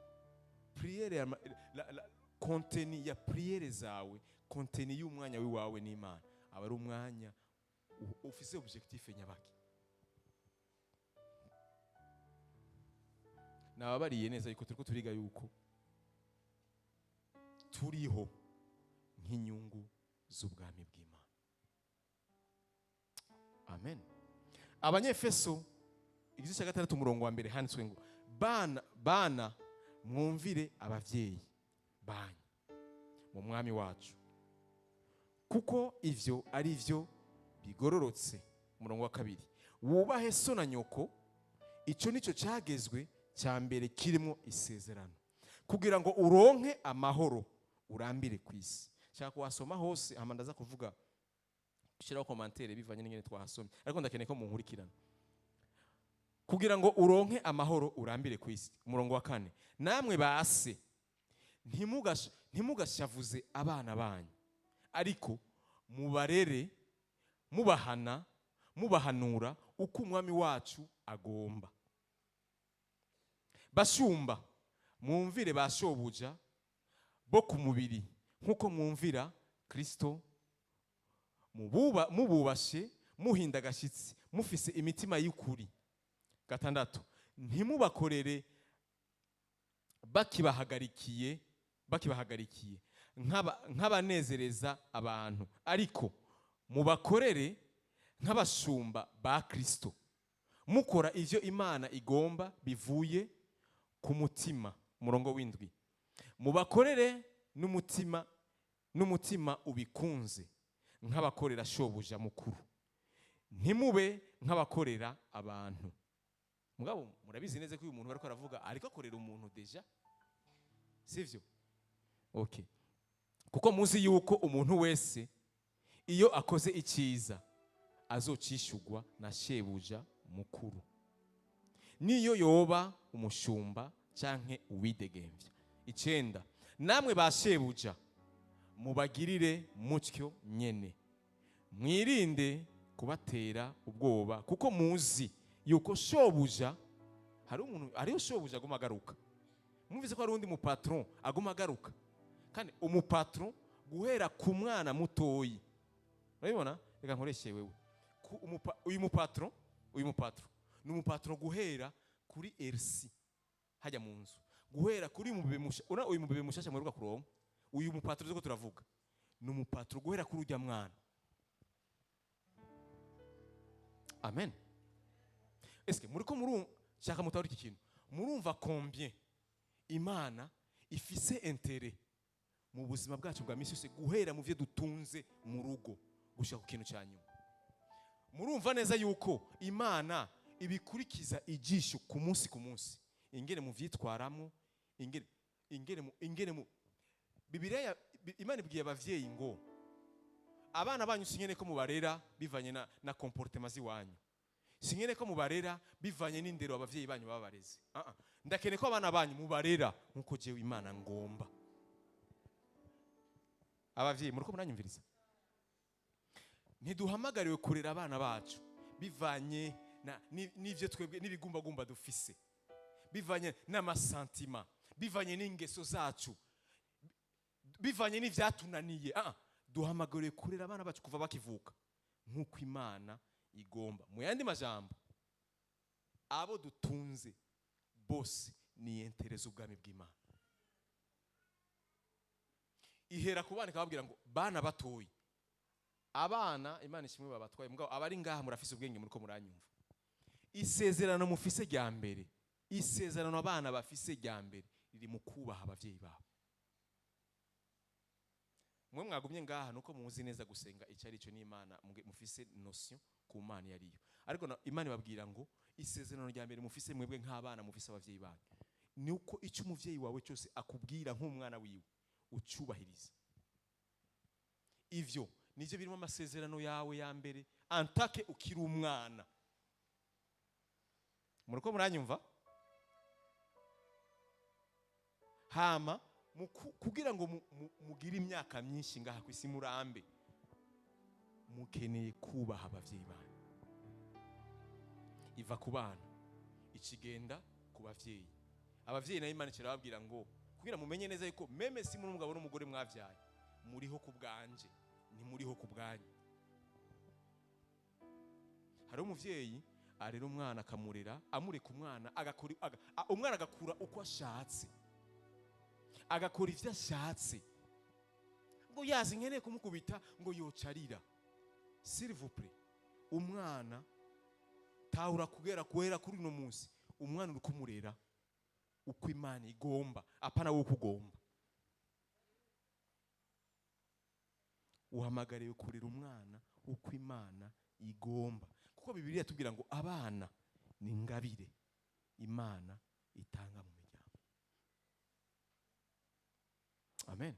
prière ya la contenu ya prière zawe, contenu y'umwanya w'iwawe n'Imana, aba ari umwanya ufise objectif nyabaki. Nababariye neza yuko turiko turiga yuko turiho nk'inyungu z'ubwami bw'Imana. Amen. Abanyefeso igice cya 6, umurongo wa 1, handitswe ngo: "Bana, bana, mwumvire abavyeyi banyu mu Mwami wacu, kuko ivyo ari vyo bigororotse." Umurongo wa 2: "Wubahe so na nyoko, ico nico cyagezwe cya mbere kirimo isezerano, kugira ngo uronke amahoro, urambire ku isi." Shaka kuhasoma hose, hama ndaza kuvuga, gushyiraho commentaire bivanye n'ingene twahasomye, ariko ndakeneye ko munkurikirana. Kugira ngo uronke amahoro, urambire ku isi. Umurongo wa 4: "Namwe base, ntimugashavuze abana banyu, ariko mubarere mubahana, mubahanura uko Umwami wacu agomba. Bashumba, mwumvire ba shobuja bo ku mubiri nk'uko mwumvira Kristo, mububashe, muhinda agashyitsi, mufise imitima y'ukuri." 6: "Ntimubakorere bakibahagarikiye nk'abanezereza abantu, ariko mubakorere nk'abashumba ba Kristo, mukora ivyo Imana igomba bivuye ku mutima." Umurongo w'7: "Mubakorere n'umutima ubikunze nk'abakorera shobuja mukuru, ntimube nk'abakorera abantu." Mugabo murabizi neza ko uyu muntu bariko aravuga ariko akorera umuntu déjà, sivyo? Okay. "Kuko muzi yuko umuntu wese iyo akoze icyiza azocishugwa na shebuja mukuru, niyo yoba umushumba canke uwidegemvya." 9: "Namwe ba shebuja, mubagirire mutyo nyene, mwirinde kubatera ubwoba, kuko muzi yuko shobuja." Hari umuntu, hariho shobuja aguma agaruka. Mwumvise ko hari undi mupatron aguma agaruka, kandi umupatron guhera ku mwana mutoyi. Urabibona? Reka nkoreshe wewe. Uyu mupatron ni umupatron guhera kuri RC hajya mu nzu, guhera kuri uyu mubebe musha, uyu mubebe mushasha muheruka kuronka. Uyu mupatron turiko turavuga ni umupatron guhera kuri urya mwana. Amen. Eske muriko murumva? Shaka mutahura iki kintu. Murumva combien Imana ifise intérêt Mu buzima bwacu bwa misi yose, guhera mu byo dutunze mu rugo gushika ku kintu cya nyuma, murumva neza yuko Imana ibikurikiza ijisho ku munsi ku munsi, ingene muvyitwaramo, ingene mu Bibiliya Imana ibwiye abavyeyi ngo: "Abana banyu sinkene ko mubarera bivanye na comportement z'iwanyu, sinkene ko mubarera bivanye n'indero abavyeyi banyu babareze. Ah, ah. Ndakeneye ko abana banyu mubarera nkuko jewe Imana ngomba." Abavyeyi, muriko muranyumviriza? Ntiduhamagariwe kurera abana bacu bivanye n'ivyo twebwe n'ibigumbagumba dufise, bivanye n'ama sentiments, bivanye n'ingeso zacu, bivanye n'ivyatunaniye. Ah, ah. Duhamagariwe kurera abana bacu kuva bakivuka nk'uko Imana igomba. Mu yandi majambo, abo dutunze bose ni intérêts z'ubwami bw'Imana. Ihera ku bana, ikababwira ngo: "Bana batoyi." Abana, Imana ishimwe, babatwaye. Mugabo abari ngaha murafise ubwenge, muriko muranyumva. Isezerano mufise rya mbere, isezerano abana bafise rya mbere, riri mu kubaha abavyeyi babo. Mwe mwagumye ngaha nuko muzi neza gusenga icyo ari cyo n'Imana, mufise notion ku Mana iyo ariyo. Ariko Imana ibabwira ngo isezerano rya mbere mufise mwebwe nk'abana mufise abavyeyi banyu ni uko icyo umuvyeyi wawe cyose akubwira nk'umwana wiwe ucyubahiriza. Ivyo nivyo birimo amasezerano yawe ya mbere antake ukiri umwana. Muriko muranyumva? Hama kugira ngo mugire imyaka myinshi ngaha ku isi, murambe, mukeneye kubaha abavyeyi banyu. Iva ku bana ikigenda ku bavyeyi. Abavyeyi nayo Imana kirababwira ngo kugira mumenye neza yuko même si muri umugabo n'umugore mwavyaye, muriho ku bwanje, ntimuriho ku bwanyu. Hari umuvyeyi arera umwana, akamurera, amureka umwana agakora, umwana agakura uko ashatse, agakora ivyo ashatse, ngo yazi nkeneye kumukubita ngo yocarira. S'il vous plaît, umwana tahura kugera guhera kuri uno munsi, umwana uri kumurera uko Imana igomba, apana wowe uko ugomba. Uhamagariwe kurera umwana uko Imana igomba, kuko Bibiliya tubwira ngo abana ni ingabire Imana itanga mu miryango. Amen.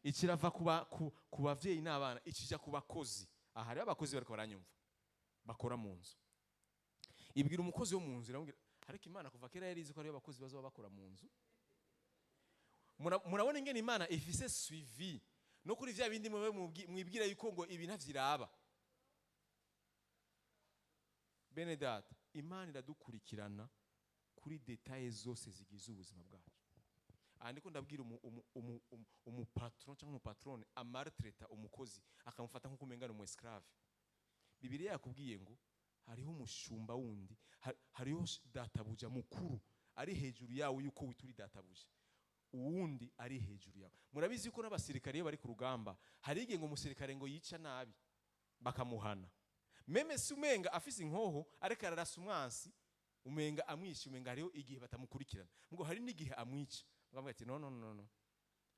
Ikirava ku bavyeyi n'abana, ikija ku bakozi. Aha rero abakozi bariko baranyumva bakora mu nzu, ibwira umukozi wo mu nzu, iramubwira. Ariko Imana kuva kera yari izi ko hariyo abakozi bazoba bakora mu nzu. Murabona ingene Imana ifise suivi no kuri vya bindi mwe mwibwira yuko ngo ibi ntavyiraba. Bene data, Imana iradukurikirana kuri détails zose zigize ubuzima bwacu. Aha ndiko ndabwira umu patron cyangwa umu patronne amaltraita umukozi, akamufata nk'uko umenga ni umu esclave. Bibiliya yakubwiye ngo hariho umushumba wundi, hariho databuja mukuru ari hejuru yawe, yuko wita uri databuja, uwundi ari hejuru yawe. Murabizi yuko n'abasirikare iyo bari ku rugamba, hari igihe ngo umusirikare ngo yica nabi bakamuhana, même si umenga afise inkoho ariko ararasa umwansi, umenga amwishe, umenga hariho igihe batamukurikirana, ngo hari n'igihe amwica bakavuga ati: "No, no, no, no,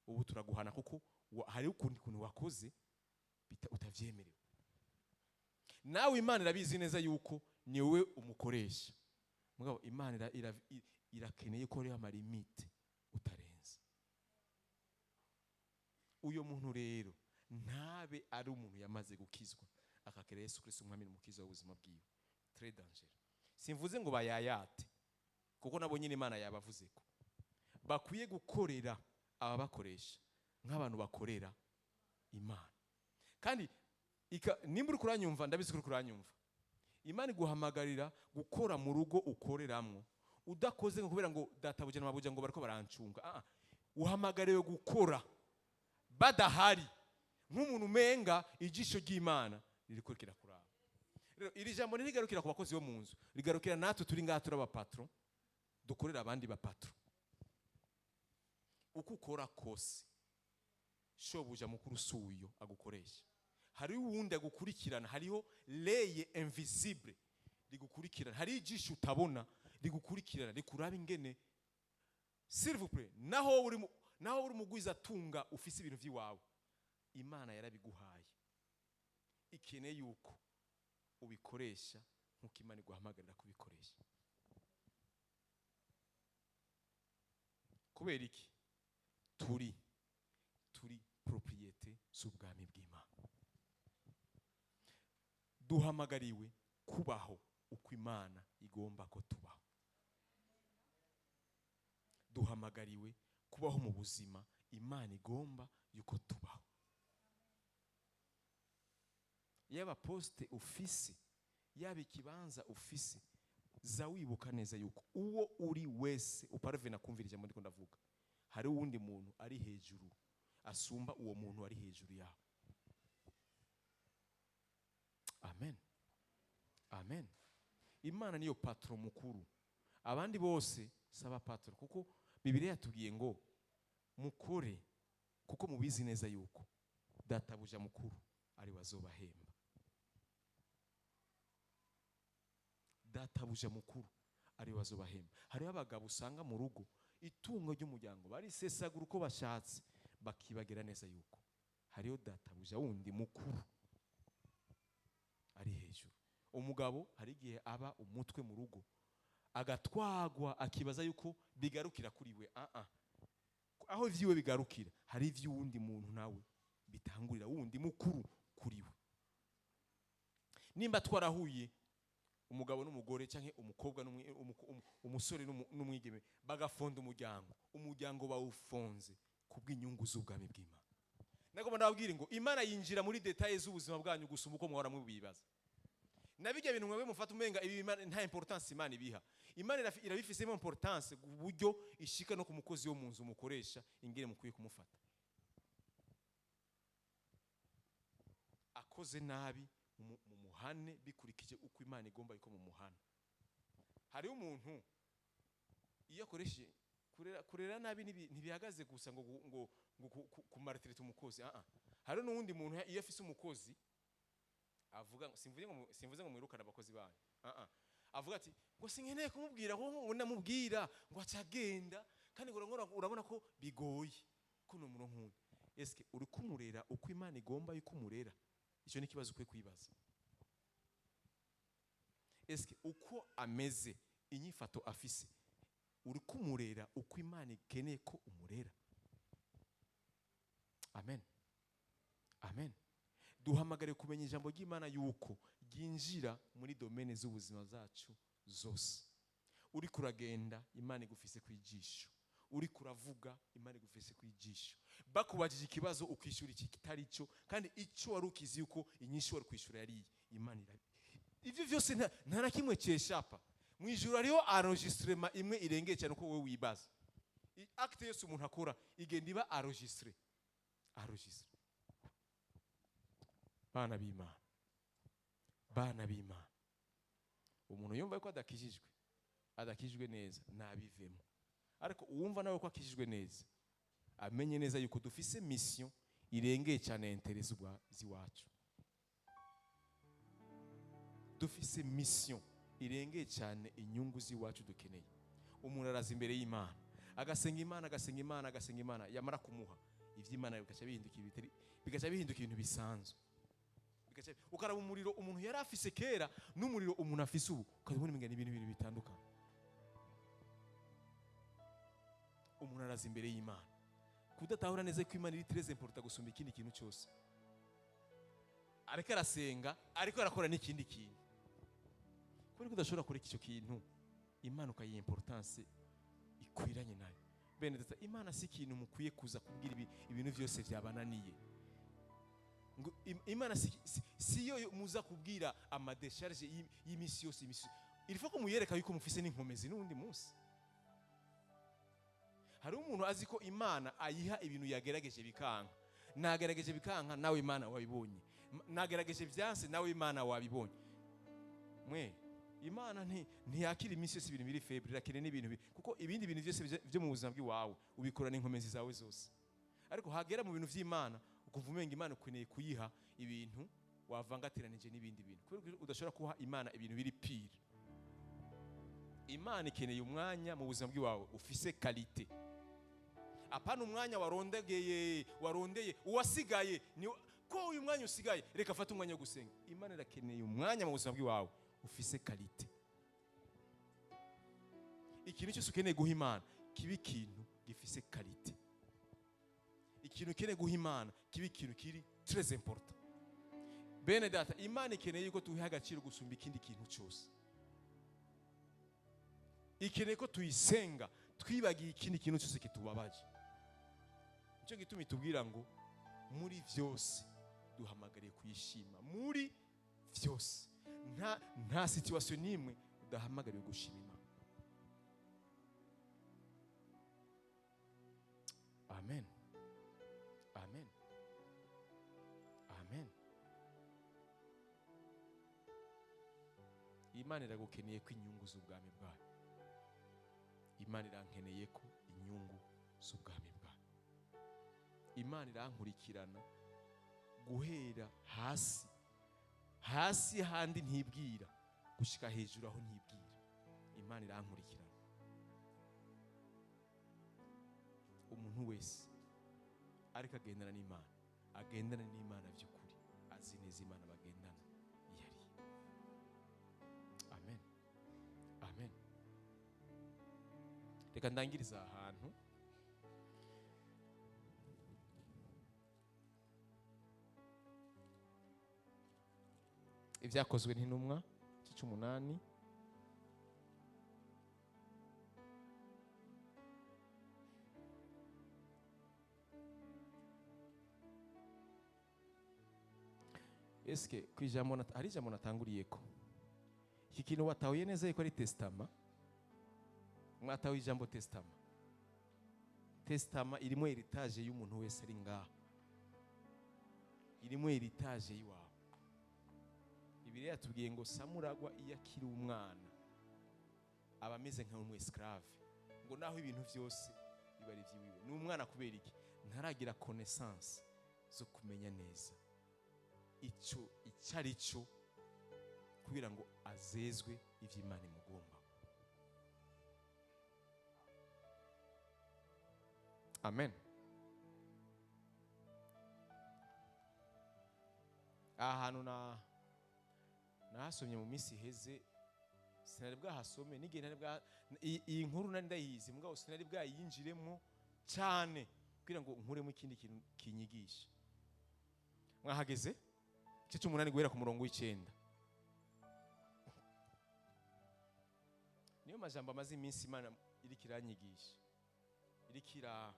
ubu turaguhana kuko hariho ukundi kuntu wakoze utavyemerewe." Nawe Imana irabizi neza yuko ni wowe umukoresha. Mugabo Imana irakeneye ko hariho ama limites utarenze. Uyo muntu rero ntabe ari umuntu yamaze gukizwa, akakira Yesu Kristo umwami n'umukiza w'ubuzima bwiwe. Très dangereux. Simvuze ngo bayayate, kuko nabo nyine Imana yabavuze ko bakwiye gukorera ababakoresha nk'abantu bakorera Imana. Kandi nimba uri kuranyumva, ndabizi ko uri kuranyumva, Imana iguhamagarira gukora mu rugo ukoreramwo, udakoze ngo kubera ngo databuja na mabuja ngo bariko barancunga. Ah, ah. Uhamagariwe gukora badahari, nk'umuntu umenga ijisho ry'Imana ririko rirakuraba. Rero iri jambo ntirigarukira ku bakozi bo mu nzu, rigarukira natwe turi ngaha turi aba patron dukorera abandi ba patron. Uko ukora kose, shobuja mukuru suyo agukoresha, hariho uwundi agukurikirana, hariho l'œil invisible rigukurikirana, hariho ijisho utabona rigukurikirana, rikuraba ingene. S'il vous plaît, naho uri Naho uri umugwiza atunga, ufise ibintu by'iwawe, Imana yarabiguhaye, ikeneye yuko ubikoresha nk'uko Imana iguhamagarira kubikoresha. Kubera iki? Turi propriété z'ubwami bw'Imana. Duhamagariwe kubaho uko Imana igomba ko tubaho. Duhamagariwe kubaho mu buzima Imana igomba yuko tubaho. Yaba poste ufise, yaba ikibanza ufise, za wibuka neza yuko uwo uri wese uparvena kumvira ijambo ndiko ndavuga, hari uwundi muntu ari hejuru asumba uwo muntu ari hejuru yawe. Amen, amen. Imana niyo patron mukuru, abandi bose saba patron, kuko Bibiliya yatubwiye ngo mukore kuko mubizi neza yuko databuja mukuru ari wazobahemba. Databuja mukuru ari wazobahemba. Hariho abagabo usanga mu rugo itungo ry'umuryango barisesagura uko bashatse, bakibagira neza yuko hariho databuja wundi mukuru ari hejuru. Umugabo hari igihe aba umutwe mu rugo agatwagwa, akibaza yuko bigarukira kuri we. Aho vyiwe bigarukira hari ivy'uwundi muntu nawe bitangurira, wundi mukuru kuri we. Nimba twarahuye umugabo n'umugore canke umukobwa umusore n'umwigeme bagafonda umuryango, umuryango bawufonze kubw'inyungu z'ubwami bw'Imana. Nagomba ndababwira ngo Imana yinjira muri details z'ubuzima bwanyu gusumba uko muhora mubibaza. Nabijya bintu mwewe mufata umenga ibi Imana nta importance Imana ibiha. Imana irabifisemo importance ku buryo ishika no ku mukozi wo mu nzu mukoresha ingene mukwiye kumufata. Akoze nabi mumuhane bikurikije uko Imana igomba yuko mumuhana. Hariho umuntu iyo akoresheje kurera nabi ntibihagaze gusa ngo kumaltraiter umukozi. Hariho n'uwundi muntu iyo afise umukozi avuga, simvuze ngo mwirukane abakozi banyu. Avuga ati ngo sinkeneye kumubwira ngo namubwira ngo acagenda, kandi ngo urabona ko bigoye ko ni umuntu nk'uyu. Eske uri kumurera uko Imana igomba yuko umurera? Icyo ni ikibazo ukwiye kwibaza. Eske uko ameze, inyifato afise, uri kumurera uko Imana ikeneye ko umurera? Amen, amen. Duhamagare kumenya ijambo ry'Imana yuko ryinjira muri domaine z'ubuzima zacu zose. Uri kuragenda, Imana igufise kwijisho. Uri kuravuga, Imana igufise kwijisho. Bakubajije ikibazo ukishura iki kitari cyo, kandi icyo wari ukizi yuko inyishu wari kwishura yari Imana irabi. Ivyo vyose nta na kimwe cyeshapa. Mu ijuru hariho enregistrement imwe irengeye cyane uko wewe wibaza. Acte yose umuntu akora igenda iba enregistré. Enregistré. Bana b'Imana, bana b'Imana, umuntu yumva ko adakijijwe neza nabivemo. Ariko uwumva nawe ko akijijwe neza amenye neza yuko dufise mission irengeye cyane intérêt z'iwacu. Dufise mission irengeye cyane inyungu z'iwacu dukeneye. Umuntu araza imbere y'Imana agasenga Imana, agasenga Imana, agasenga Imana, yamara kumuha ivy'Imana bigaca bihinduka ibitari, bigaca bihinduka ibintu bisanzwe. Ukaraba umuriro umuntu yari afise kera n'umuriro umuntu afise ubu, ukabona umenga ni ibintu bitandukanye. Umuntu araza imbere y'Imana kudatahura neza ko Imana iri très important gusumba ikindi kintu cyose. Ariko arasenga, ariko arakora n'ikindi kintu. Kubera ko udashobora kureka icyo kintu, Imana ukayiha importance ikwiranye nayo. Bene data, Imana si ikintu mukwiye kuza kubwira ibintu byose byabananiye. Ngo Imana si yo muza kubwira ama décharge y'imisi yose, imisi. Il faut ko muyereka yuko mufise n'inkomezi n'undi munsi. Hari umuntu azi ko Imana ayiha ibintu yagerageje bikanka. Nagerageje bikanka, nawe Imana wabibonye. Nagerageje byanse, nawe Imana wabibonye. Mwe Imana ntiyakira imisi yose ibintu biri faible, irakira n'ibintu kuko ibindi bintu byose byo mu buzima bw'iwawe ubikora n'inkomezi zawe zose. Ariko hagera mu bintu vy'Imana ukumva umenga Imana ukeneye kuyiha ibintu wavangateranije n'ibindi bintu, kubera ko udashobora kuha Imana ibintu biri pire. Imana ikeneye umwanya mu buzima bw'iwawe ufise qualité. Apana umwanya warondegeye, warondeye uwasigaye ni ko uyu mwanya usigaye reka fata umwanya wo gusenga. Imana irakeneye umwanya mu buzima bw'iwawe ufise qualité. Ikintu cyose ukeneye guha Imana kiba ikintu gifise qualité. Ikintu ukeneye guha Imana kiba ikintu kiri très important. Bene data, Imana ikeneye yuko tuyiha agaciro gusumba ikindi kintu cyose. Ikeneye ko tuyisenga twibagiye ikindi kintu cyose kitubabaje. Nicyo gituma itubwira ngo muri byose duhamagariye kuyishima. Muri byose, nta situation n'imwe udahamagariwe gushima Imana. Amen, amen, amen. Imana iragukeneye ko inyungu z'ubwami bwayo. Imana irankeneye ko inyungu z'ubwami bwayo. Imana irankurikirana guhera hasi, hasi handi ntibwira, gushika hejuru aho ntibwira. Imana irankurikirana. Umuntu wese ariko agendana n'Imana, agendana n'Imana by'ukuri, azi neza Imana bagendana iyo ari. Amen, amen. Reka ndangiriza aha hantu. Ibyakozwe n'Intumwa 8. Eske ku ijambo hari ijambo natanguriyeko, iki kintu watahuye neza yuko ari testament? Mwatahuye ijambo testament? Testament irimo héritage y'umuntu wese ari ngaha, irimo héritage y'iwawe. Bibiliya yatubwiye ngo samuragwa iyo akiri umwana aba ameze nka umu esclave, ngo naho ibintu byose biba ari iby'iwiwe. Ni umwana kubera iki? Ntaragira connaissance zo kumenya neza icyo icyo ari cyo kugira ngo azezwe iby'Imana imugomba. Amen. Aha hantu na nahasomye mu minsi iheze, sinari bwahasome n'igihe nari bwa iyi nkuru nari ndayizi, mugabo sinari bwayinjiremo cyane kugira ngo nkuremo ikindi kintu kinyigisha. Mwahageze? Igice 8 guhera ku murongo w'9. Niyo majambo amaze iminsi Imana iriko iranyigisha, iriko ira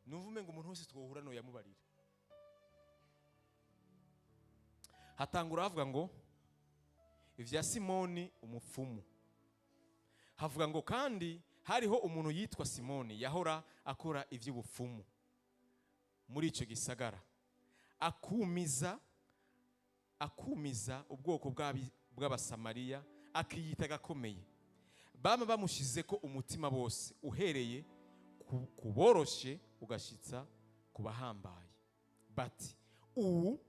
numva umenga umuntu wese twohura no yamubarira. Hatangura havuga ngo ivya Simoni umupfumu. Havuga ngo kandi hariho umuntu yitwa Simoni yahora akora ivy'ubupfumu muri ico gisagara, akumiza ubwoko bw'Abasamariya, akiyita gakomeye. Bama bamushize ko umutima bose, uhereye ku boroshe ugashitsa ku bahambaye, bati ubu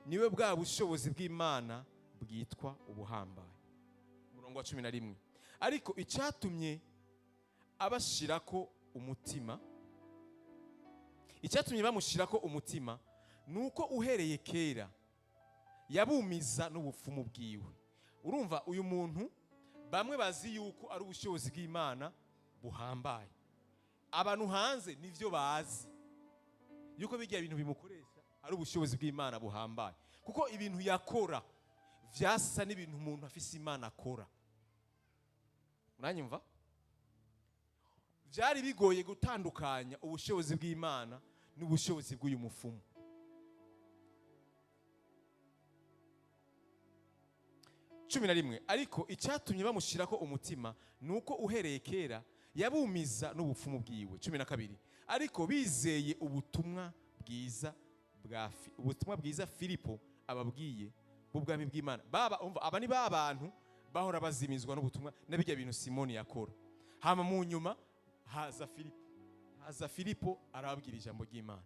niwe bwa bushobozi bw'Imana bwitwa ubuhambaye. Umurongo wa 11: ariko icyatumye abashirako umutima, icyatumye bamushirako umutima, nuko uhereye kera yabumiza n'ubupfumu bwiwe. Urumva uyu muntu bamwe bazi yuko ari ubushobozi bw'Imana buhambaye. Abantu hanze nivyo bazi yuko bijya ibintu bimukoresha ari ubushobozi bw'Imana buhambaye, kuko ibintu yakora vyasa n'ibintu umuntu afise Imana akora. Muranyumva? Vyari bigoye gutandukanya ubushobozi bw'Imana n'ubushobozi bw'uyu mufumu. 11: ariko icyatumye bamushirako umutima nuko uhereye kera yabumiza n'ubupfumu bwiwe. 12: ariko bizeye ubutumwa bwiza bwa ubutumwa bwiza Filipo ababwiye bw'ubwami bw'Imana. Baba umva, aba ni ba bantu bahora bazimizwa n'ubutumwa n'abijya bintu Simoni yakora. Hama mu nyuma haza Filipo, haza Filipo arababwira ijambo ry'Imana.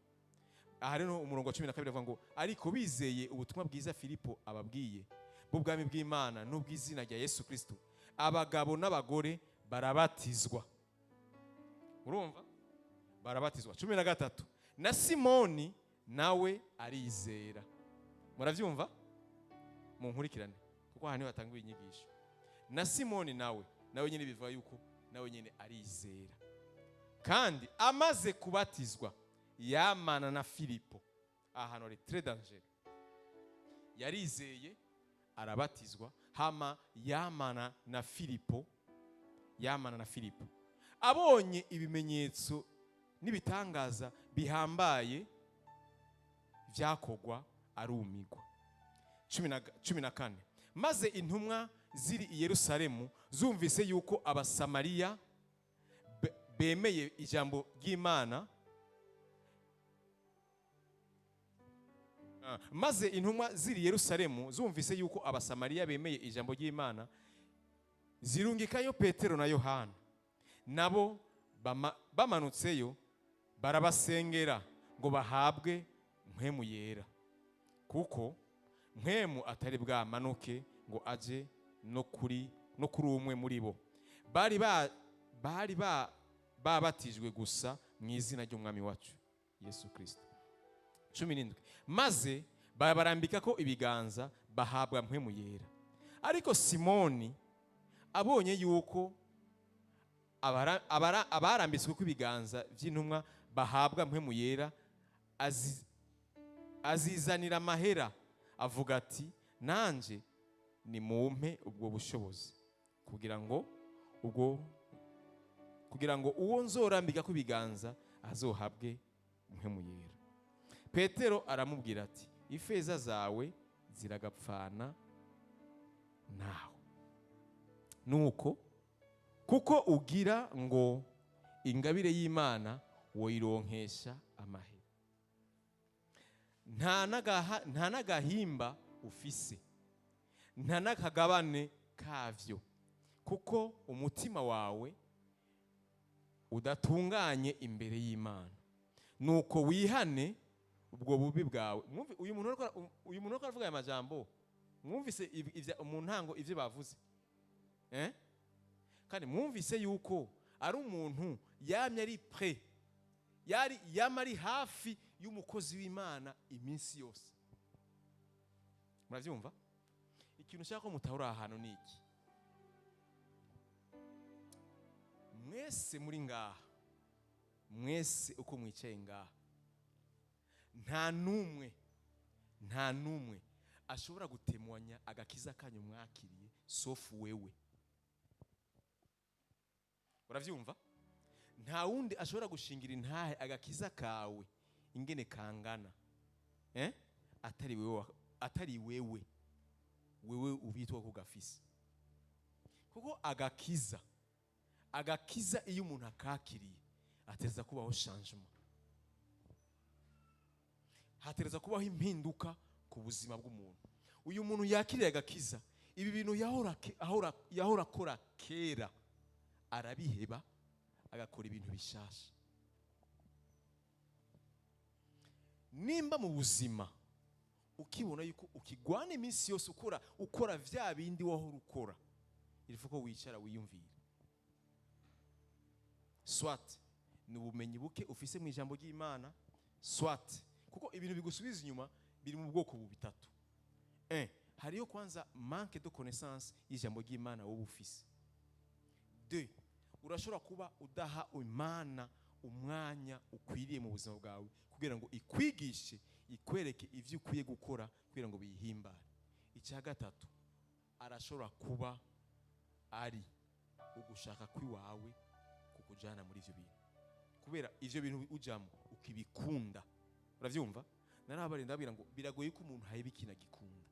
Aha rero umurongo wa 12 avuga ngo ariko bizeye ubutumwa bwiza Filipo ababwiye bw'ubwami bw'Imana n'ubw'izina rya Yesu Kristo, abagabo n'abagore barabatizwa. Urumva? Barabatizwa. 13, na Simoni nawe arizera. Murabyumva, munkurikirane, kuko aha niho hatanguye inyigisho. Na Simoni nawe nyine, bivuga yuko nawe nyine arizera, kandi amaze kubatizwa yamana na Filipo. Ahantu hari très danger. Yarizeye, arabatizwa, hama yamana na Filipo. Yamana na Filipo, abonye ibimenyetso n'ibitangaza bihambaye byakogwa, arumigwa. 14, maze intumwa ziri i Yerusalemu zumvise yuko Abasamariya bemeye ijambo ry'Imana. Maze intumwa ziri i Yerusalemu zumvise yuko Abasamariya bemeye ijambo ry'Imana, zirungikayo Petero na Yohana. Nabo bamanutseyo barabasengera ngo bahabwe Mpwemu Yera, kuko Mpwemu atari bwamanuke ngo aje no kuri umwe muri bo. Bari babatijwe gusa mu izina ry'Umwami wacu Yesu Kirisito. 17, maze babarambika ko ibiganza, bahabwa Mpwemu Yera. Ariko Simoni abonye yuko abarambitswe ko ibiganza by'intumwa bahabwa Mpwemu Yera, azizanira amahera, avuga ati: "Nanje nimumpe ubwo bushobozi, kugira ngo uwo nzorambika ko ibiganza azohabwe Mpwemu Yera." Petero aramubwira ati: "Ifeza zawe ziragapfana nawe, nuko kuko ugira ngo ingabire y'Imana woyironkesha amahera. Nta n'agahimba ufise, nta n'akagabane kavyo, kuko umutima wawe udatunganye imbere y'Imana. Nuko wihane ubwo bubi bwawe." Mwumve, uyu muntu ariko aravuga aya majambo, mwumvise mu ntango ivyo bavuze, eh? Kandi mwumvise yuko ari umuntu yamye ari prêt, yari yama ari hafi y'umukozi w'Imana iminsi yose. Muravyumva? Ikintu ushaka ko mutahura aha hantu ni iki: mwese muri ngaha, mwese uko mwicaye ngaha, nta n'umwe ashobora gutemwanya agakiza kanyu mwakiriye, sauf wewe. Uravyumva? Nta wundi ashobora gushingira intahe agakiza kawe ingene kangana, eh? Atari wewe, atari wewe ubitwa ko gafise. Kuko agakiza iyo umuntu akakiriye, ateza kubaho changement, hatereza kubaho impinduka ku buzima bw'umuntu. Uyu muntu yakiriye agakiza, ibi bintu yahora akora kera arabiheba, agakora ibintu bishasha. Nimba mu buzima ukibona yuko ukigwana iminsi yose ukora vya bindi wahora ukora, il faut ko wicara wiyumvira. Soit ni ubumenyi buke ufise mu ijambo ry'Imana, soit kuko ibintu bigusubiza inyuma biri mu bwoko butatu. Un, hariyo kwanza manque de connaissance y'ijambo ry'Imana wowe ufise. Deux, urashobora kuba udaha Imana umwanya ukwiriye mu buzima bwawe kugira ngo ikwigishe, ikwereke ivyo ukwiye gukora kugira ngo biyihimbare. Icya gatatu, arashobora kuba ari ugushaka kw'iwawe kukujana muri ivyo bintu, kubera ivyo bintu ujamo ukibikunda. Uravyumva? Narabari ndabwira ngo biragoye ko umuntu aheba ikintu agikunda.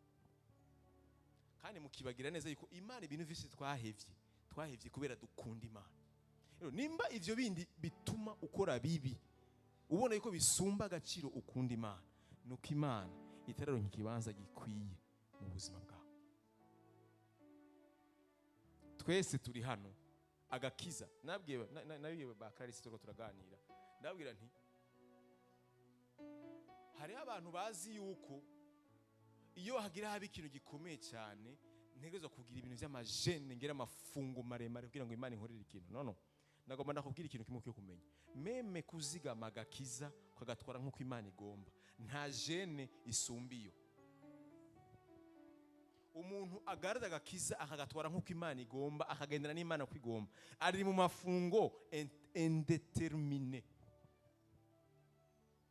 Kandi mukibagira neza yuko Imana, ibintu vyose twahevye kubera dukunda Imana. Rero nimba ivyo bindi bituma ukora bibi ubona yuko bisumba agaciro ukunda Imana, nuko Imana itararonka ikibanza gikwiye mu buzima bwawe. Twese turi hano, agakiza nabwiye nabwiye ba Clarisse, turiko turaganira, ndabwira nti hariho abantu bazi yuko iyo hagira haba ikintu gikomeye cyane, ntegerezwa kugira ibintu vy'ama jeûne, ngira amafungo maremare kugira ngo Imana inkorere ikintu. No, Nagomba ndakubwira ikintu kimwe cyo kumenya: même kuzigama agakiza ukagatwara nk'uko Imana igomba, nta jeûne isumba iyo. Umuntu agarada agakiza akagatwara nk'uko Imana igomba, akagendana n'Imana uko igomba, ari mu mafungo indéterminé.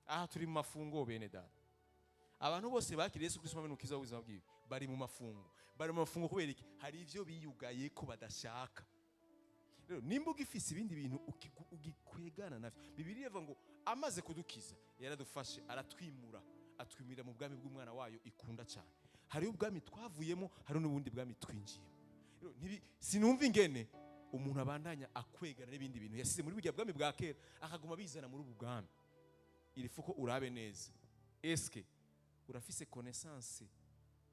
Aha turi mu mafungo, bene data. Abantu bose bakiriye Yesu Kristo nk'umukiza w'ubuzima bwiwe bari mu mafungo. Bari mu mafungo kubera iki? Hari ivyo biyugaye ko badashaka. Rero nimba ugifise ibindi bintu ugikwegana navyo, Bibiliya ivuga ngo amaze kudukiza yaradufashe, aratwimura, atwimurira mu bwami bw'umwana wayo ikunda cyane. Hariho ubwami twavuyemo, hari n'ubundi bwami twinjiyemo. Rero sinumva ingene umuntu abandanya akwegana n'ibindi bintu yasize muri burya bwami bwa kera, akaguma bizana muri ubu bwami. Il faut ko urabe neza: eske urafise connaissance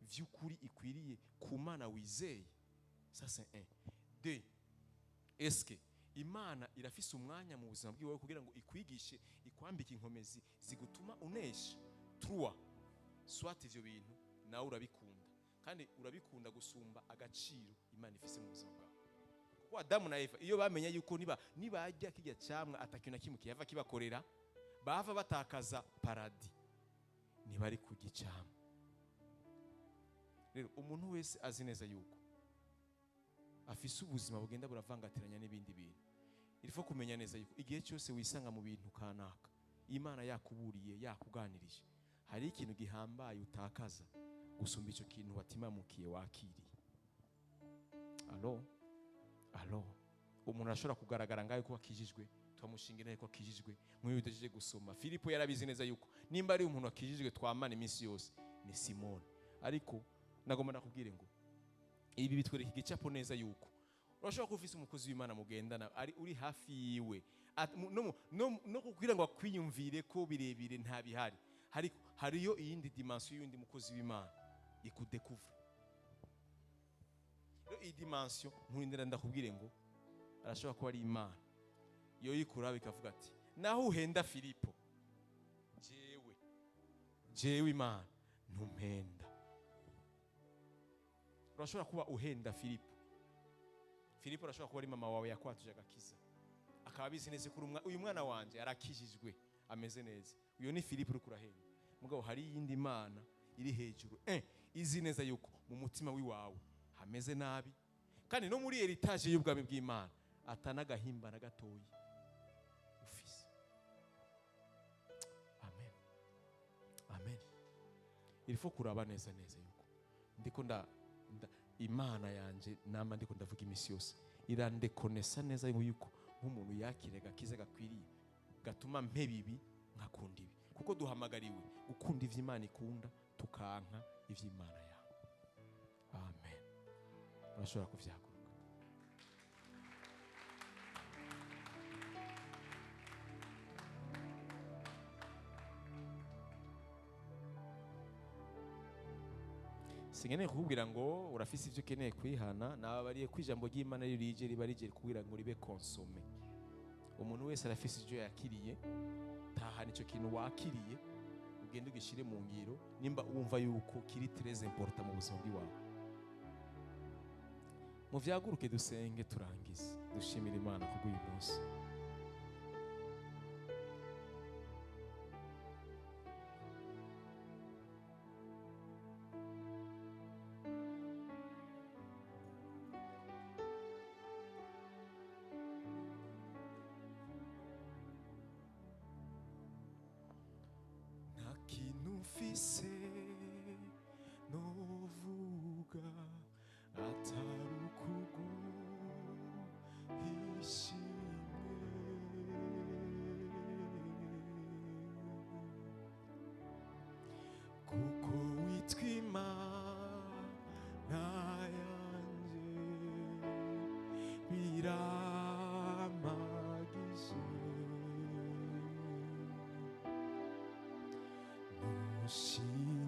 vy'ukuri ikwiriye ku Mana wizeye? Ça, c'est un. Deux, eske Imana irafise umwanya mu buzima bwiwe kugira ngo ikwigishe, ikwambike inkomezi zigutuma unesha? Trois, soit ivyo bintu nawe urabikunda, kandi urabikunda gusumba agaciro Imana ifise mu buzima bwawe. Kuko Adamu na Eva, iyo bamenya yuko niba nibajya kijya camwa atakintu na kimwe kiyava kibakorera, bava batakaza paradis, ntibari kurya icamwa. Rero umuntu wese azi neza yuko afise ubuzima bugenda buravangatiranya n'ibindi bintu, il faut kumenya neza yuko igihe cyose wisanga mu bintu kanaka, Imana yakuburiye, yakuganirije, hari ikintu gihambaye utakaza gusumba icyo kintu watimamukiye wakiriye. Allô, allô? Umuntu arashobora kugaragara ngaho ko akijijwe, tukamushinga intare ko akijijwe. Nk'uyu udahejeje gusoma, Filipo yarabizi neza yuko nimba ari umuntu akijijwe twamana iminsi yose ni Simoni. Ariko nagomba nakubwire ngo ibi bitwereka igicapo neza yuko urashobora kuba ufise umukozi w'Imana mugendana, ari uri hafi yiwe, no kugira ngo akwiyumvire ko birebire nta bihari, ariko hariyo iyindi dimension y'undi mukozi w'Imana ikudekuvura. Rero iyi dimension nkurindira, ndakubwire ngo arashobora kuba ari Imana yo yikuraba ikavuga ati: "Naho uhenda Filipo, jewe Imana ntumpenda." Urashobora kuba uhenda Filipo. Filipo arashobora kuba ari mama wawe yakwatuje agakiza, akaba abizi neza ko uyu mwana wanje arakijijwe, ameze neza. Uyu ni Filipo uri kurahenda. Mugabo hari iyindi Mana iri hejuru izi neza yuko mu mutima w'iwawe hameze nabi, kandi no muri héritage y'ubwami bw'Imana atanagahimba na gatoyi ufise. Amen, amen. Il faut kuraba neza neza yuko ndiko nda Imana yanje nama ndiko ndavuga imisi yose irandekonesa neza yuko nk'umuntu yakira agakiza gakwiriye gatuma mpeba ibi nkakunda ibi, kuko duhamagariwe gukunda ivyo Imana ikunda, tukanka ivyo Imana yanga. Amen. Urashobora kuvyaguruka. Sinkeneye kukubwira ngo urafise ivyo ukeneye kwihana. Nababariye ko ijambo ry'Imana rije riba rije kugira ngo ribe consommé. Umuntu wese arafise ivyo yakiriye. Tahana ico kintu wakiriye, ugende ugishire mu ngiro nimba wumva yuko kiri très important mu buzima bw'iwawe. Muvyaguruke, dusenge, turangize, dushimire Imana kubw'uyu munsi. Nta kintu mfise novuga atari ukuguha ishimwe, kuko witwa Imana yanje birampagije. Nushimwe.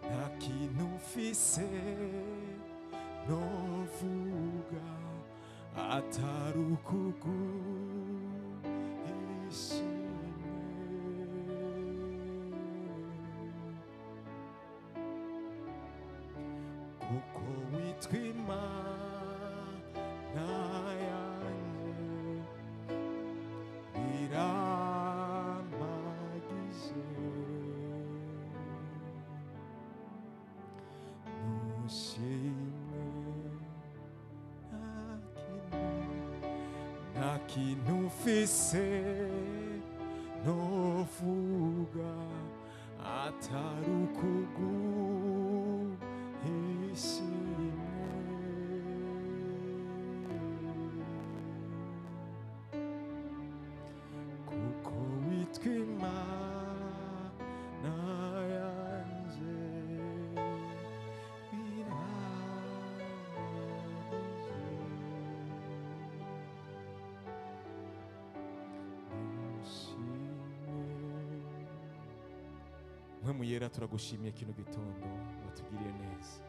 Nta kintu mfise novuga atari ukuguha ishimwe, kuko witwa Imana. Nushimwe nta kintu mfise novuga atari ukuguha ishimwe, kuko witwa Imana yanje birahagije. Mwe muyera, turagushimiye kino gitondo watugiriye neza.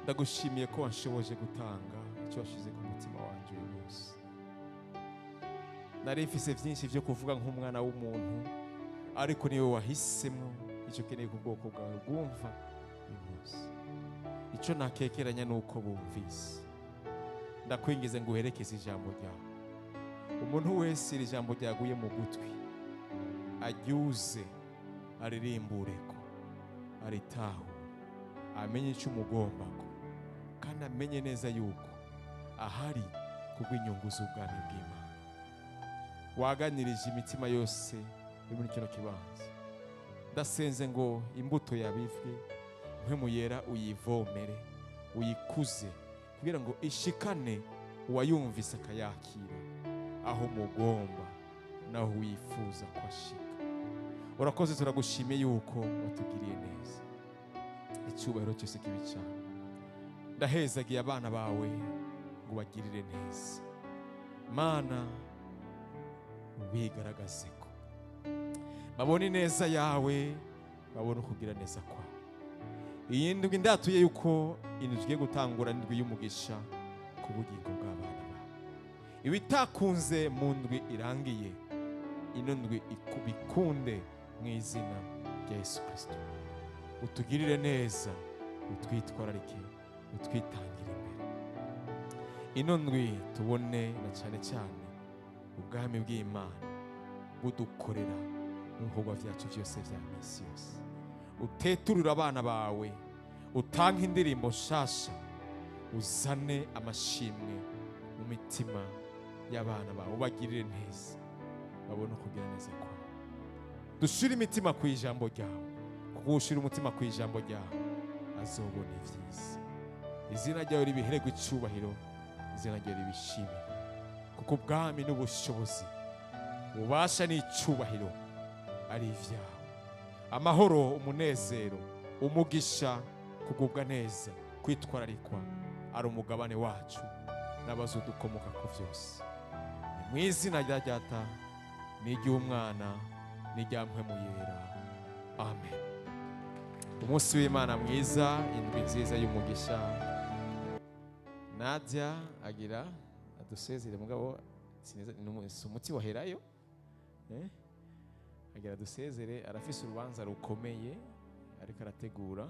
Ndagushimiye ko wanshoboje gutanga icyo washize ku mutima wanjye uyu munsi. Nari mfise byinshi byo kuvuga nk'umwana w'umuntu, ariko niwe wahisemo icyo ukeneye ku bwoko bwawe bwumva uyu munsi. Icyo nakekeranya ni uko bumvise. Ndakwingize ngo uherekeze ijambo ryawe. Umuntu wese iri jambo ryaguye mu gutwi aryuze, aririmbureko, aritahure, amenye icyo umugombako, kandi amenye neza yuko ahari kubw'inyungu z'ubwami bw'Imana. Waganirije imitima yose iri muri kino kibanza. Ndasenze ngo imbuto yabivwe, Mpwemu Yera uyivomere, uyikuze, kugira ngo ishikane uwayumvise akayakira aho mugomba naho wifuza ko ashika. Urakoze, turagushimiye yuko watugiriye neza. Icyubahiro cyose kibe cyawe. Ndahezagiye abana bawe ngo ubagirire neza. Mana, wigaragaze ko babone ineza yawe, babone ukugira neza kwawe. Iyi ndwi ndatuye yuko indwi tugiye gutangura indwi y'umugisha ku bugingo bw'abana bawe. Ibitakunze mu ndwi irangiye, ino ndwi ikubikunde mu izina rya Yesu Kristo. Utugirire neza, utwitwararike, utwitangire imbere. Ino ndwi tubone na cyane cyane ubwami bw'Imana budukorera mu bikorwa byacu byose bya minsi yose. Uteturure abana bawe, utange indirimbo nshasha, uzane amashimwe mu mitima y'abana bawe, ubagirire neza, babone ukugira neza kwawe. Dushire imitima ku ijambo ryawe, kuko ushira umutima ku ijambo ryawe azobona ibyiza. Izina ryawe ribihererwe icyubahiro, izina ryawe ribishimire, kuko ubwami n'ubushobozi, ububasha n'icyubahiro ari ibyawe. Amahoro, umunezero, umugisha, kugubwa neza, kwitwararikwa ari umugabane wacu n'abazodukomoka ku byose. Ni mu izina rya Data n'iry'Umwana n'irya Mpwemu Yera, amen. Umunsi w'Imana mwiza, indwi nziza y'umugisha. Nadia agira adusezere, mugabo si umuti waherayo, eh? Agira adusezere, arafise urubanza rukomeye ariko arategura.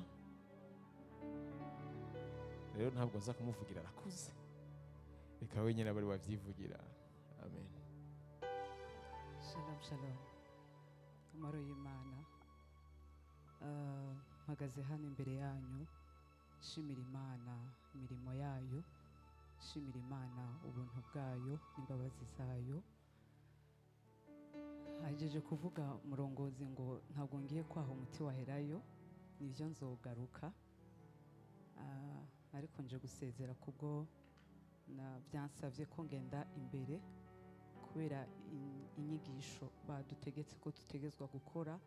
Rero ntabwo nza kumuvugira, arakuze, reka wenyine abari wabyivugira. Amen. Shalom shalom, amahoro y'Imana. Mpagaze hano imbere yanyu nshimira Imana imirimo yayo, nshimira Imana ubuntu bwayo n'imbabazi zayo. Hagejeje kuvuga umurongozi ngo ntabwo ngiye kwaha umuti waherayo, nibyo nzogaruka. Ariko nje gusezera kubwo na byansabye ko ngenda imbere kubera inyigisho badutegetse ko dutegezwa gukora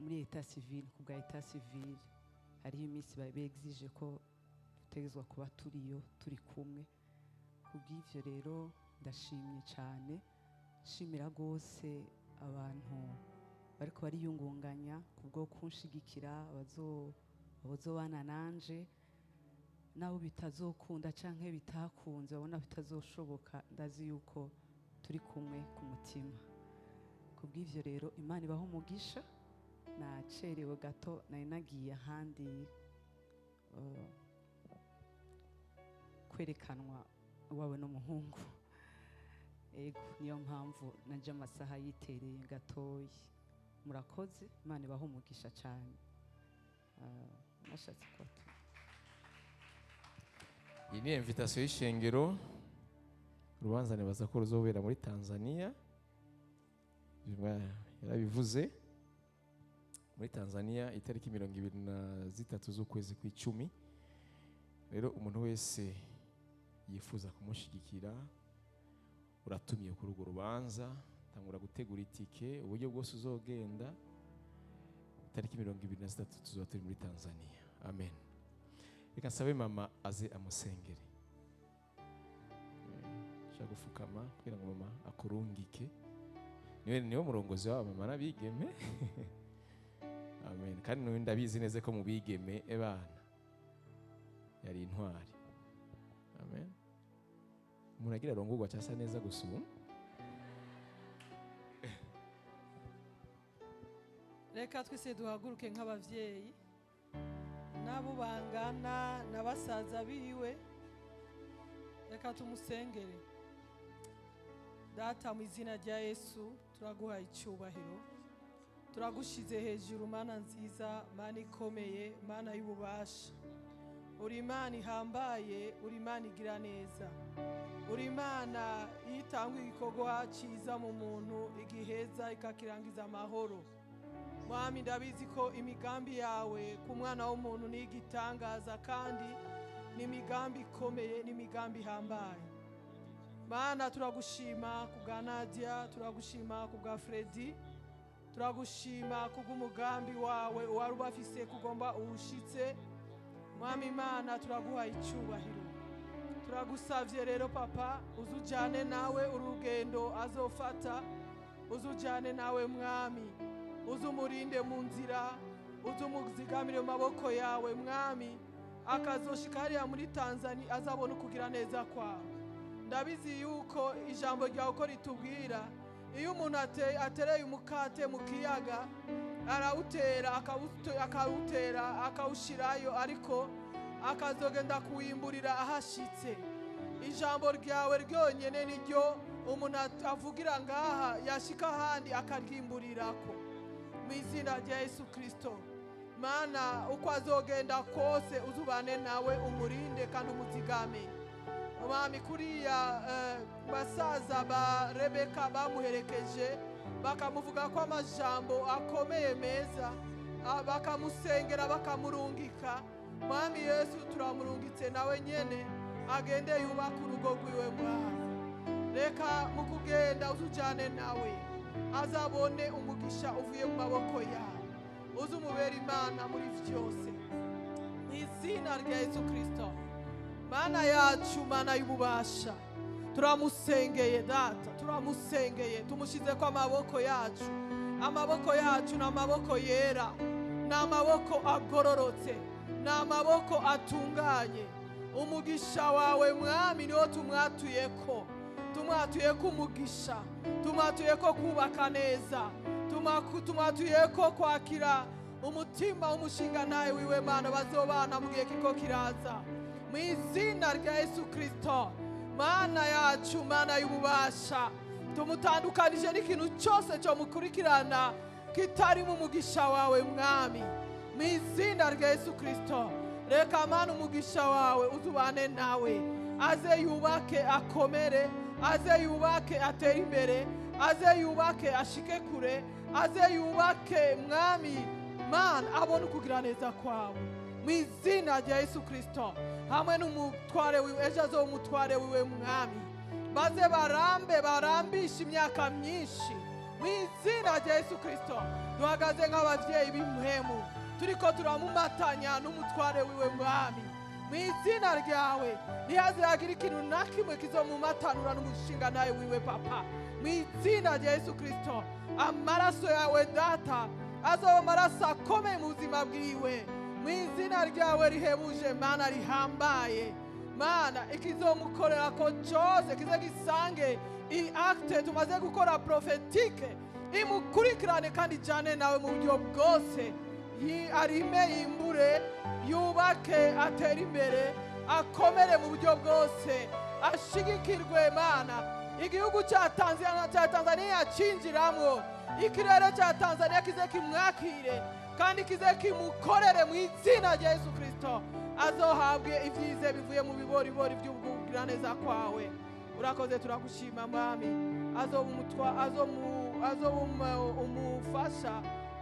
muri état civil. Ku bwa état civil hariho iminsi begizije ko dutegezwa kuba turiyo turi kumwe. Kubw'ivyo rero ndashimye cyane, nshimira rwose abantu bariko bariyungunganya kubwo kunshigikira, abazobana nanje nabo bitazokunda canke bitakunze, babona bitazoshoboka, ndazi yuko turi kumwe ku mutima. Kubw'ivyo rero Imana ibaha umugisha. Nacerewe gato, nari nagiye ahandi kwerekanwa iwawe n'umuhungu. Ego, niyo mpamvu naje amasaha yitereye gatoyi. Murakoze, Imana ibaha umugisha cyane. Nashatse kubatumira. Iyi ni invitation y'ishengero. Urubanza nibaza ko ruzobera muri Tanzania. Yarabivuze, muri Tanzania, itariki 23 z'ukwezi kw'icumi. Rero umuntu wese yifuza kumushyigikira, uratumiye kuri urwo rubanza. Tangura gutegura itike, uburyo bwose uzogenda. Itariki 23 tuzoba turi muri Tanzania. Amen. Reka nsabe mama aze amusengere. Ushaka gufukama kugira ngo mama akurungike. Niwe murongozi w'aba mama n'abigeme. Amen. Kandi n'uyu ndabizi neza ko mu bigeme ebana yari intwari. Amen. Umuntu agira arongorwa cyasa neza gusumba. Reka twese duhaguruke nk'abavyeyi n'abo bangana na basaza biwe. Reka tumusengere. Data, mu izina rya Yesu, turaguha icyubahiro, turagushize hejuru, Mana nziza, Mana ikomeye, Mana y'ububasha. Uri Imana ihambaye, uri Imana igira neza, uri Imana iyo itanga igikorwa cyiza mu muntu igiheza ikakirangiza amahoro. Mwami, ndabizi ko imigambi yawe ku mwana w'umuntu ni igitangaza, kandi ni imigambi ikomeye, ni imigambi ihambaye. Mana, turagushima ku bwa Nadia, turagushima ku bwa Fredi, turagushima ku bw'umugambi wawe wari ubafise kugomba uwushitse. Mwami Imana, turaguha icyubahiro. Turagusavye rero papa, uzujane nawe urugendo azofata, uzujane nawe Mwami, uzumurinde mu nzira, uzumuzigamire mu maboko yawe Mwami, akazoshika hariya muri Tanzania azabona ukugira neza kwawe. Ndabizi yuko ijambo ryawe uko ritubwira, iyo umuntu atereye umukate mu kiyaga, arawutera, akawutera, akawushirayo, ariko akazogenda kuwimburira ahashitse. Ijambo ryawe ryonyene niryo umuntu avugira ngaha, yashika ahandi akaryimburirako. Mu izina rya Yesu Kristo, Mana, uko azogenda kose uzubane nawe, umurinde kandi umuzigame. Mwami, kuriya basaza ba Rebeka bamuherekeje, bakamuvuga ko amajambo akomeye meza, bakamusengera, bakamurungika. Mwami Yesu, turamurungitse nawe nyene agende yubaka urugo rwiwe. Mwami, reka mu kugenda uzujane nawe, azabone umugisha uvuye mu maboko yawe, uzumubera Imana muri vyose. Mu izina rya Yesu Kristo, Mana yacu, Mana y'ububasha, turamusengeye Data, turamusengeye, tumushize ko amaboko yacu. Amaboko yacu ni amaboko yera, ni amaboko agororotse, ni amaboko atunganye. Umugisha wawe Mwami niwo tumwatuyeko. Tumwatuyeko umugisha, tumwatuyeko kubaka neza, tumwatuyeko kwakira umutima w'umushinga nawe wiwe Mana bazobana mu gihe kiko kiraza. Mu izina rya Yesu Kristo, Mana yacu, Mana y'ububasha, tumutandukanije n'ikintu cyose cyo mukurikirana kitari mu mugisha wawe Mwami. Mu izina rya Yesu Kristo, reka Mana umugisha wawe uzubane nawe, aze yubake akomere, aze yubake atere imbere, aze yubake ashike kure, aze yubake Mwami Mana abone ukugira neza kwawe. Mu izina rya Yesu Kristo, hamwe n'umutware wiwe, ejo azoba umutware wiwe Mwami, baze barambe, barambishe imyaka myinshi. Mu izina rya Yesu Kristo, duhagaze nk'abavyeyi b'impwemu, turiko turamumatanya n'umutware wiwe Mwami. Mu izina ryawe, ntihaziragira ikintu na kimwe kizomumatanura n'umushinga nawe wiwe papa. Mu izina rya Yesu Kristo, amaraso yawe Data azoba amaraso akomeye mu buzima bwiwe. Mu izina ryawe rihebuje Mana rihambaye, Mana, ikizomukorera ko cyose kize gisange iyi acte tumaze gukora prophétique, imukurikirane kandi ijane nawe mu buryo bwose. Arime, yimbure, yubake, atere imbere, akomere mu buryo bwose, ashigikirwe Mana. Igihugu cya Tanzania, cya Tanzania cinjiramwo, ikirere cya Tanzania kize kimwakire. Kandi kize kimukorere mu izina rya Yesu Kristo. Azohabwe ibyize bivuye mu biboribori by'ubwugiraneza kwawe. Urakoze, turagushima Mwami. Azoba umutwa, azoba umufasha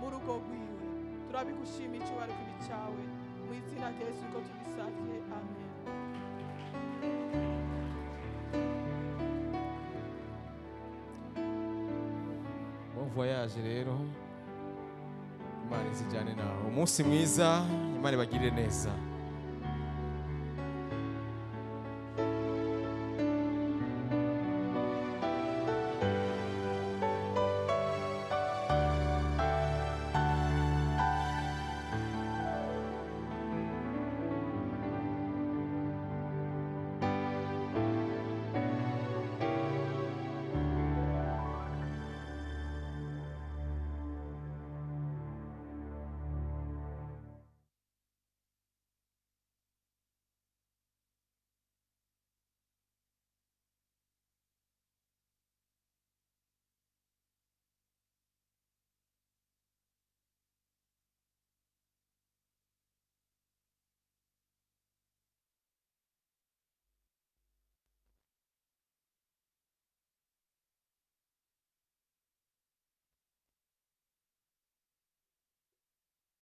mu rugo rwiwe. Turabigushima, icyubahiro kibi cyawe, mu izina rya Yesu ko tubisabye, amen. Bon voyage rero, Imana izijyane nawe. Umunsi mwiza, Imana ibagirire neza.